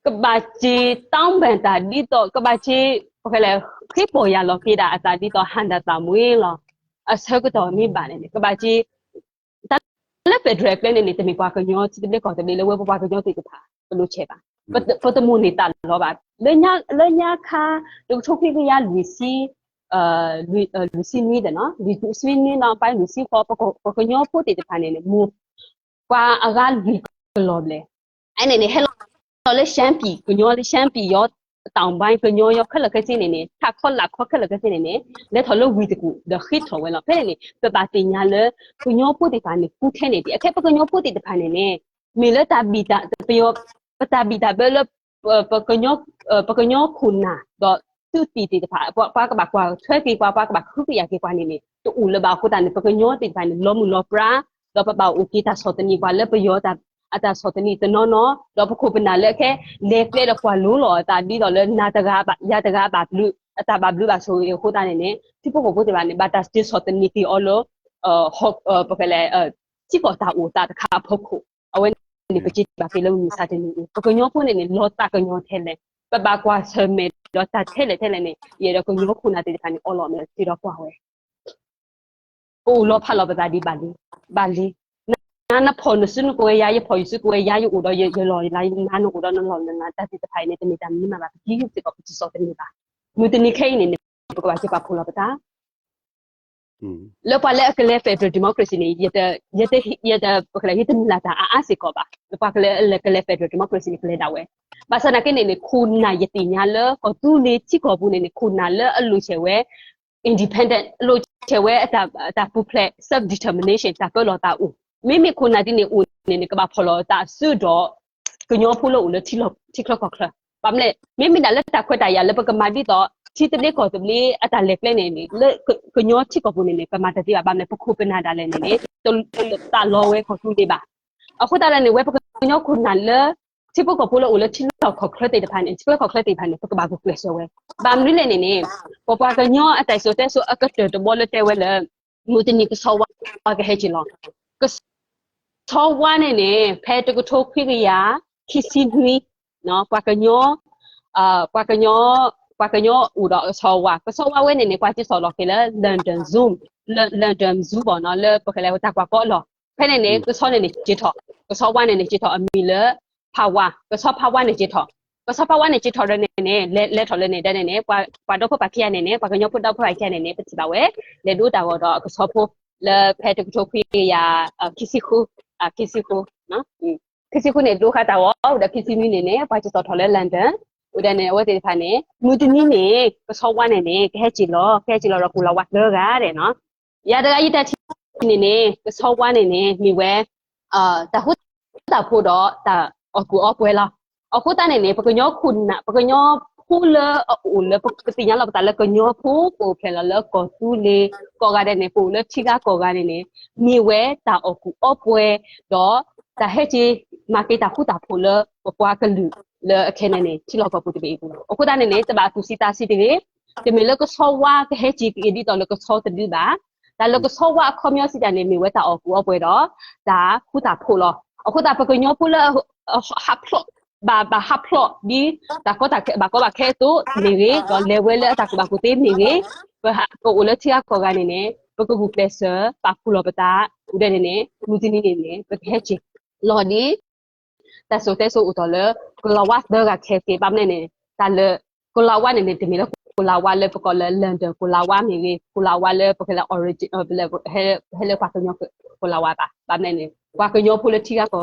ကဘၣ်စ့ၤ တောင်းပန် တၢ်ဒ်သိး ကဘၣ်စ့ၤ ပကလဲၤ ဃ့ပိာ်ယၢ်လီၤက့ၤဒၣ်အသးဒ်သိး ဟၣ်ဒၣ်သးမွ့လီၤ. အဆၢကတီၢ်မ့ၢ်ဘၣ်န့ၣ်န့ၣ် ကဘၣ်စ့ၤ တၢ်လၢ federal ကျဲန့ၣ်န့ၣ် တမ့ၢ်ပှၤကညီထံသဘျ့ကီၢ်သဘျ့လၢဝဲပပှၤကညီသ့ၣ်တဖၣ် ပလိၣ်ဆဲးဘၣ်. ပတမိၣ်န့ၢ်သးလီၤဘၣ်. လၢညါခါ တကထိခွံကယၤလွံၢ်ဆံ လွံၢ်ဆံနွံဒီးနီၤ လွံၢ်ဆံနွံနီၤ ပှၤလွံၢ်ဆံဃီ ပကညီဖိသ့ၣ်တဖၣ်န့ၣ်န့ၣ် မိၢ် ပှၤအဂၤလွံၢ်ကလီၤဘျဲၣ် အန့ၣ်န့ၣ် ဟဲလီၤလၢ ရှမ်းပြည် ကညီလၢ ရှမ်းပြည် ယီၤ တောင်ပိုင်း ကညီယီၤ ခဲလၢာ်ခဲဆ့န့ၣ်န့ၣ် ထးခီလာ်ခီခဲလၢာ်ခဲဆ့န့ၣ်န့ၣ် လဲၤထီၣ်လၢဝ့ၢ်တကူၣ် ဒီးဃ့ထီၣ်ဝဲလီၤ. ဖဲန့ၣ်န့ၣ် ပဘၣ်သ့ၣ်ညါလၢ ကညီဖိသ့ၣ်တဖၣ်န့ၣ် ကူထဲန့ၣ်ဒံး အခဲပကညီဖိသ့ၣ်တဖၣ်န့ၣ်န့ၣ် မ့ၢ်လၢတၢ်ဘံၣ်တၢ် ပယီၤ ပတၢ်ဘံၣ်တၢ်ဘၢလၢ ပကညီခိၣ်နၢ် ဒီးသုးသံၣ်သ့ၣ်တဖၣ် ပှၤကဘၣ်ကွၢ်ထွဲက့ၤပှၤ ပှၤကဘၣ်ဃုကယာ်က့ၤပှၤန့ၣ်န့ၣ် တအိၣ်လၢၤဘၣ်အဃိသတးန့ၣ် ပကညီသ့ၣ်တဖၣ်န့ၣ် လီၤမုၢ်လီၤပြါ ဒီးပဘၣ်အိၣ်က့ၤတၢ်ဆီၣ်သနံးပှၤလၢပယီၤ အတၢ်ဆီၣ်သနံးတနီၤနီၤ ဒီးပခိၣ်ပနၢ်လၢအခဲ လဲၤကျဲဒီးကွၢ်လိလီၤအသးဒ်သိးလၢနၤတဂၤ ယၤတဂၤဘၣ်ဘျုး အတၢ်ဘၣ်ဘျုးဘၣ်ဆိၣ်ဂ့ၤအဃိသတးန့ၣ်န့ၣ် ထံဖိကီၢ်ဖိသ့ၣ်တဖၣ်န့ၣ် ဘၣ်တၢ်စ့ၤဆီၣ်သနံးက့ၤအီၤလၢ ပကလဲၤ ထံကီၢ်တၢ်အိၣ်သးတခါအဖီခိၣ် အဝဲန့ၣ် ပစ့ၤဘၣ်က့ၤလၢမုၢ်မဆါတနံၤအံၤ ပကညီဖိန့ၣ်န့ၣ် လီၤသးကညီၤထဲလဲၣ် ပဘၣ်ကွၢ်ဆၢၣ်မဲာ်ဒီးတၢ်ထဲလဲၣ်ထဲလဲၣ်န့ၣ် ယအဲၣ်ဒိးကညီခိၣ်နၢ်သ့ၣ်တဖၣ်န့ၣ် အီလီၤမဲာ်စ့ဒီးကွၢ်ဝဲ ပအိၣ်လီၤဖးလီၤပသးဒ်ဘၣ်လံ ဘၣ်လံ နၤနဖီၣ်နစုနကဝဲယၤ ယဖီၣ်ယစုကဝဲယၤ ယအိၣ်ဒီးယလီၢ်လၤ နၤနအိၣ်ဒီးနလီၢ်လၤ တၢ်သ့ၣ်တဖၣ်အံၤန့ၣ် တမ့ၢ်တၢ်မနုၤမးဘၣ် ပကံၢ်စ့ၢ်ကီး ပစ့ၤဆီၣ်သနံးဘၣ် မုၢ်တနံၤခဲအံၤန့ၣ်န့ၣ် ပကဘၣ်စ့ၢ်ပာ်ဖှိၣ်လီၤပသး လၢပှၤလၢအကလဲၤ federal democracy န့ၣ် ယတ ယတ ယတ ပကလဲၤ ယတမုၢ်လၢ်တၢ်အါအါစ့ၢ်ကီးဘၣ်. လၢပှၤကလဲၤ ကလဲၤ federal democracy န့ၣ် ကလဲၤဒၣ်ဝဲ. ဘၣ်ဆၣ်သနာ်က့န့ၣ်န့ၣ် ခိၣ်နၢ်ယသ့ၣ်ညါလၢကီၢ်သူလ့ၤထံကီၢ်ပူၤန့ၣ်န့ၣ် ခိၣ်နၢ်လၢအလိၣ်ဆဲးဝဲ independent လိၣ်ဆဲးဝဲအတၢ် တၢ်ပူၤဖျဲး self determination တၢ်ပၢလီၤသးအိၣ်. မ့မ့ၢ်ခိၣ်နၢ်ဒ်န့ၣ်အိၣ်န့ၣ်န့ၣ် ကဘၣ်ဖီၣ်လီၤသးအစုဒီး ကညီဖိလၢအိၣ်လၢထံချၢကီၢ်ချၢ. ဘၣ်မနုၤလဲၣ်, မ့မ့ၢ်ဒၣ်လၢတၢ်ခွဲးတၢ်ယာ်လၢပကမၤဒ်သိး ထံသဘျ့ကီၢ်သဘျ့အတၢ်လဲၤကျဲန့ၣ်န့ၣ် လၢကညီထံကီၢ်ပူၤန့ၣ်န့ၣ် ပမၤတသ့ဘၣ်. ဘၣ်မနုၤလဲၣ်, ပခိၣ်ပနၢ်ဒၣ်လဲာ်န့ၣ်န့ၣ် တသးလီဝဲကီၢ်သူလ့ၤဘၣ်. အဃိသတးဒီးန့ၣ် ဝဲပကညီခိၣ်နၢ်လၢ ထံဖိကီၢ်ဖိလၢအိၣ်လၢထံလီၢ်ကီၢ်ချၢသ့ၣ်တဖၣ်န့ၣ် ထံချၢကီၢ်ချၢသ့ၣ်တဖၣ်န့ၣ် ပကဘၣ်ဂုာ်ကျဲးစၢးဝဲ. ဘၣ်မနုၤလဲၣ်န့ၣ်န့ၣ် ပပှၤကညီအတၢ်စံၣ်စိၤတဲစိၤအကတၢၢ်တဘီလၢတဲဝဲလၢ မုၢ်တနံၤကဆီဝါကဟဲက့ၤလီၤ. ကဆီဝါန့ၣ်န့ၣ် ဖဲတကထိခွံကယၤခံဆံနွံ ပှၤကညီ ပှၤကညီ ပှၤကညီအိၣ်ဒီးကဆီဝါ, ကဆီဝါဝဲန့ၣ်န့ၣ် ပှၤစံၣ်စိၤလီၤက့ၤလၢ London Zoo, London Zoo ဘၣ်နီၤ လၢပကလဲၤတၢ်ကွၢ်ကီအလီၢ်. ဖဲန့ၣ်န့ၣ် ကဆီန့ၣ်န့ၣ်က့ၤထီၣ်, ကဆီဝါန့ၣ်န့ၣ်က့ၤထီၣ်အမံၤလၢ ဖးဝါ, ကဆီဖးဝါန့ၣ်က့ၤထီၣ်, ကဆီဖးဝါန့ၣ်က့ၤထီၣ်ဒီးန့ၣ်န့ၣ် လဲၤထီၣ်လၢန့ၣ်ဒီးန့ၣ်န့ၣ် ပှၤဒီဖိပၢ်ခံဂၤန့ၣ်န့ၣ် ပှၤကညီဖိဒီဖိပၢ်ခံဂၤန့ၣ်န့ၣ် ပထံၣ်ဘၣ်ဝဲ လဲၤဒိတၢ်ဂီၤဒီးအကဆီဖိ လၢဖဲတကထိခွံကယၤ ခံဆံဃု, ခံဆံဃု ခံဆံဃုန့ၣ် ဒိဃာ်တၢ်ဂီၤ အိၣ်ဒီးခံဆံနွံန့ၣ်န့ၣ် ပှၤစံၣ်စိၤထီၣ်လၢ London, အိၣ်ဒီးန့ၣ် အဝဲသ့ၣ်တဖၣ်န့ၣ် မုၢ်တနံၤန့ၣ် ကဆီဝါန့ၣ်န့ၣ် ကဟဲက့ၤလီၤ, ကဟဲက့ၤလီၤဒီး ကိၣ်လၤဝါသၢဂၤဒဲးနီၤ. ယၤတဂၤယတၢ်ထံၣ်န့ၣ်န့ၣ် ကဆီဝါန့ၣ်န့ၣ် မ့ၢ်ဝဲ တၢ်ဃူတၢ်ဖိးဒီးတၢ်အီၣ်ကူၣ်အီပှဲၤလီၤ. အဃိသတးန့ၣ်န့ၣ် ပကညီခိၣ်နၢ် ပကညီဖိလၢအအိၣ်လၢ ပသ့ၣ်ညါလီၤပသးလၢကညီဖိ ပအိၣ်ဖျဲၣ်လီၤလၢကီၢ်သူလ့ၤကိးဂၤဒဲးန့ၣ် ပအိၣ်လၢထံဂၤကီၢ်ဂၤန့ၣ်န့ၣ် မ့ၢ်ဝဲတၢ်အီၣ်ကူၣ်အီပှဲၤ ဒီးတၢ်ဟဲက့ၤမၤက့ၤတၢ်ဃူတၢ်ဖိးလၢပပှၤကလုာ်လၢအခဲန့ၣ်န့ၣ် ထံလီၢ်ကီၢ်ပူၤတဘ့ၣ်အံၤပူၤလီၤ. အဃိသတးန့ၣ်န့ၣ် တဘၣ်သူၣ်ဆံးသးဆံးတဂ့ၤ, တမ့ၢ်လၢကဆီဝါကဟဲက့ၤက့ၤ ဒ်သိးလၢကဆီတဒုဘၣ်. တၢ်လၢကဆီဝါအခီပညီစံးတၢ်န့ၣ် မ့ၢ်ဝဲတၢ်အီၣ်ကူၣ်အီပှဲၤဒီး တၢ်ဃူတၢ်ဖိးလီၤ. အဃိသတး ပကညီဖိလၢ ဟးဖျိး ဘၣ် ဘၣ်ဟးဖျိးဒ် တၢ်ကီတၢ်ခဲ ဘၣ်ကီဘၣ်ခဲအသိးမ့ၢ်ဂ့ၤ, ဒီးလဲၤဝဲလၢအတၢ်ကူၣ်ဘၣ်ကူၣ်သ့မ့ၢ်ဂ့ၤ, ပကအိၣ်လၢထံဂၤကီၢ်ဂၤန့ၣ်န့ၣ် ပကဂုာ်ကျဲးစၢး ပာ်ဖှိၣ်လီၤပသး ဒဲးန့ၣ်န့ၣ် မုၢ်တနံၤန့ၣ်န့ၣ် ပကဟဲက့ၤလီၤဒ် တၢ်စိၤတဲစိၤအိၣ်ထီၣ်လၢ ကိၣ်လၤဝါသၢဂၤခဲက့ၤ ဘၣ်မနုၤလဲၣ်န့ၣ် တၢ်လၢ ကိၣ်လၤဝါန့ၣ်န့ၣ် တမ့ၢ်လၢကိၣ်လၤဝါလၢပကိးလၢ London ကိၣ်လၤဝါမ့ၢ်ဂ့ၤ, ကိၣ်လၤဝါလၢပကလဲၤ origin ဟဲလၢပှၤကညီကိၣ်လၤဝါဘၣ်. ဘၣ်မနုၤလဲၣ်န့ၣ် ပှၤကညီဖိလၢထံဂၤကီၢ်ဂၤ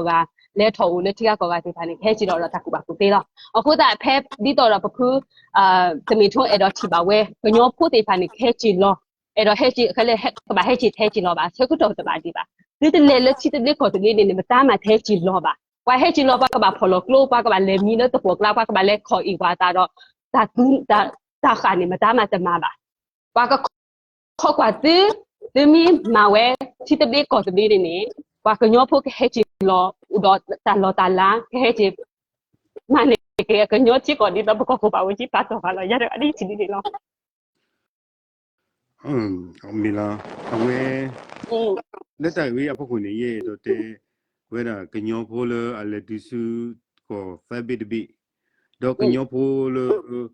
လဲၤထီၣ်အိၣ်လၢထံဂၤကီၢ်ဂၤသ့ၣ်တဖၣ်န့ၣ် ကဟဲက့ၤလီၤဒီးတၢ်ကူၣ်ဘၣ်ကူၣ်သ့လီၤ. အဃိသတး ဖဲဒ်သိးဒီးပဖု တမ့ၢ်ထိအဲၣ်ဒိးထံၣ်ဘၣ်ဝဲ ကညီဖိသ့ၣ်တဖၣ်န့ၣ် ကဟဲက့ၤလီၤ, အဲၣ်ဒိးဟဲက့ၤ ကဘၣ်ဟဲက့ၤ တဟဲက့ၤလီၤဘၣ် ဆၢကတီၢ်တဘၣ်ဒံးဘၣ်. သုတလဲၤလၢထံသဘျ့ကီၢ်သဘျ့န့ၣ်န့ၣ် မတၤမးတဟဲက့ၤလီၤဘၣ်. ပှၤဟဲက့ၤလီၤ ပှၤကဘၣ်ဖီၣ်လီၤကျိ ပှၤကဘၣ်လဲၤမံလၢသပှၢ်ကျါ ပှၤကဘၣ်လဲၤခီၣ်အ့ၣ်ပှၤသးဒီး တၢ်ဃၣ်န့ၣ် မတၤမးတမၤဘၣ်. ပှၤကခိးကွၢ်သု, သုမ့ၢ်မၤဝဲ ထံသဘျ့ကီၢ်သဘျ့န့ၣ်န့ၣ် ပှၤကညီဖိကဟဲက့ၤလီၤ အိၣ်ဒီးတၢ်လီၢ်တၢ်လၤ ကဟဲက့ၤ မၤန့ၢ်က့ၤကညီထံကီၢ် ဒ်သိးပကီၢ်ခိၣ်ဘၣ်ဝဲက့ၤပာ်တီၢ်ဘၣ်လီၤ. ယၤတဂၤဒ်ထံၣ်ဒ်န့ၣ်လီၤ. မ့ၢ်လီၤ, အဝဲ လၢတၢ်ဂ့ၢ်အဖီခိၣ်န့ၣ် ယအဲၣ်ဒိးတဲဝဲဒၣ် ကညီဖိလၢအလဲၤတုၤဆူ ကီၢ်သၢဘ့ၣ်တဘ့ၣ်, ဒီးကညီဖိလၢ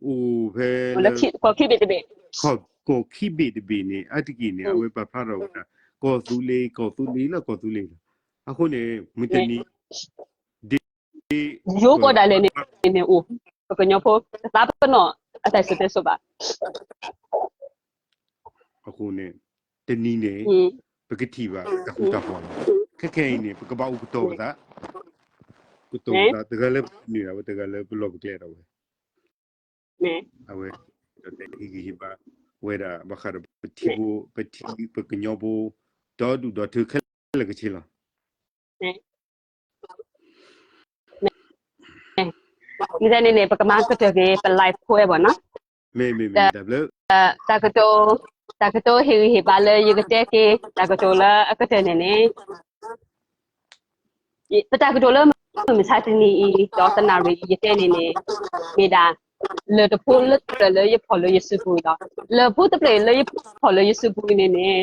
အိၣ်ဖဲလၢ ကီၢ်ခံဘ့ၣ်တဘ့ၣ်န့ၣ် အါတက့ၢ်န့ၣ် အဝဲပာ်ဖျါထီၣ်ဝဲဒၣ် ကီၢ်သူလ့ၤ ကီၢ်သူလ့ၤလၢကီၢ်သူလ့ၤလီၤ. အဃိန့ၣ် မုၢ်တနံၤ ဒ် ယိၤကီၢ်ဒၣ်လဲာ်န့ၣ်န့ၣ်အိၣ်, ပကညီဖိ တသးပ့ၤနီၣ်အတၢ်စံၣ်စိၤတဲစိၤဘၣ်. အဃိန့ၣ် တနံၤန့ၣ် ပကထံၣ်ဘၣ်တၢ်ဃူတၢ်ဖိးလီၤ. ခဲခဲအံၤန့ၣ် ပကဘၣ်အိၣ်ကတီၤပသး, ကတီၤပသး တဂၤလၢပနုာ်ဒၣ်ဝဲ တဂၤလၢပလီၢ်ပကျဲဒၣ်ဝဲ အဝဲ ဟ့ၣ်ဂံၢ်ဟ့ၣ်ဘါဝဲဒၣ် ဘၣ်ဃးဒီးပထံဖိ ပထံ ပကညီဖိ ဒီဒူၣ်ဒီထၢခဲလၢာ်ခဲဆ့လီၤ. မ့ၢ်န့ၣ်န့ၣ် ပကမၤကတၢၢ်က့ၤ ပ live ဖိအဲၣ်ဘၣ်နီၤ. မ့ၢ်မ့ၢ်မ့ၢ် တၢ်ဘျုး တၢ်ကတိၤ တၢ်ကတိၤဟ့ၣ်ဂံၢ်ဟ့ၣ်ဘါလၢယကတဲက့ၤ တၢ်ကတိၤလၢအကတၢၢ်န့ၣ်န့ၣ် ပတၢ်ကတိၤလၢမုၢ်မဆါတနံၤအံၤ ဒီးတနၣ်ရံၣ်အံၤ ယတဲန့ၣ်န့ၣ် မ့ၢ်ဒၣ် လၢၢ်တဖိလၢတဖျၢၣ်လၢယဖီၣ်လၢယစုပူၤအံၤလီၤ. လၢၢ်ဖိတဖျၢၣ်လၢယဖီၣ်လၢယစုပူၤအံၤန့ၣ်န့ၣ်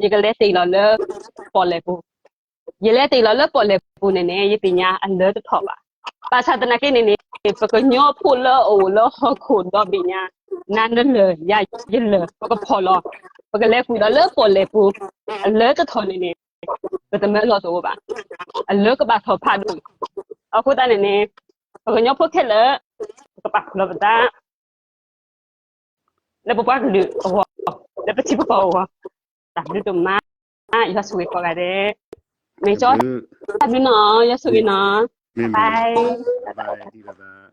ယကလဲၤတ့ၢ်လီၤလၢပီၣ်လဲၣ်ပူၤ ယလဲၤတ့ၢ်လီၤလၢပီၣ်လဲၣ်ပူၤန့ၣ်န့ၣ် ယသ့ၣ်ညါအလၢတထီၣ်ဘၣ်. ဘၣ်ဆၣ်သနာ်က့န့ၣ်န့ၣ် ပကညီဖိလၢအအိၣ်လၢဟီၣ်ခိၣ်ဒီဘ့ၣ်ညါ နၤနလၢၢ် ယၤယလၢၢ် ပကဖီၣ်လီၤ ပကလဲၤကွံာ်ဒီးလၢပီၣ်လဲၣ်ပူၤ အလၢတထီၣ်န့ၣ်န့ၣ် ပတမၢလီၤတအိၣ်ဘၣ်. အလၢကဘၣ်ထီၣ်ဖးဒိၣ်. အဃိသတးန့ၣ်န့ၣ် ပကညီဖိခဲလၢာ် ပကပာ်ဖှိၣ်လီၤပသး လၢပပှၤကလုာ်အဂီၢ်, လၢပထံပကီၢ်အဂီၢ်, တၢ်ဘျုးဒိၣ်မး, ယွၤဆိၣ်ဂ့ၤကိးဂၤဒဲး, မ့ၢ်ကၠီ, တၢ်ဘျုးနီၤ, ယွၤဆိၣ်ဂ့ၤနီၤ, bye bye, တၢ်ဘျုး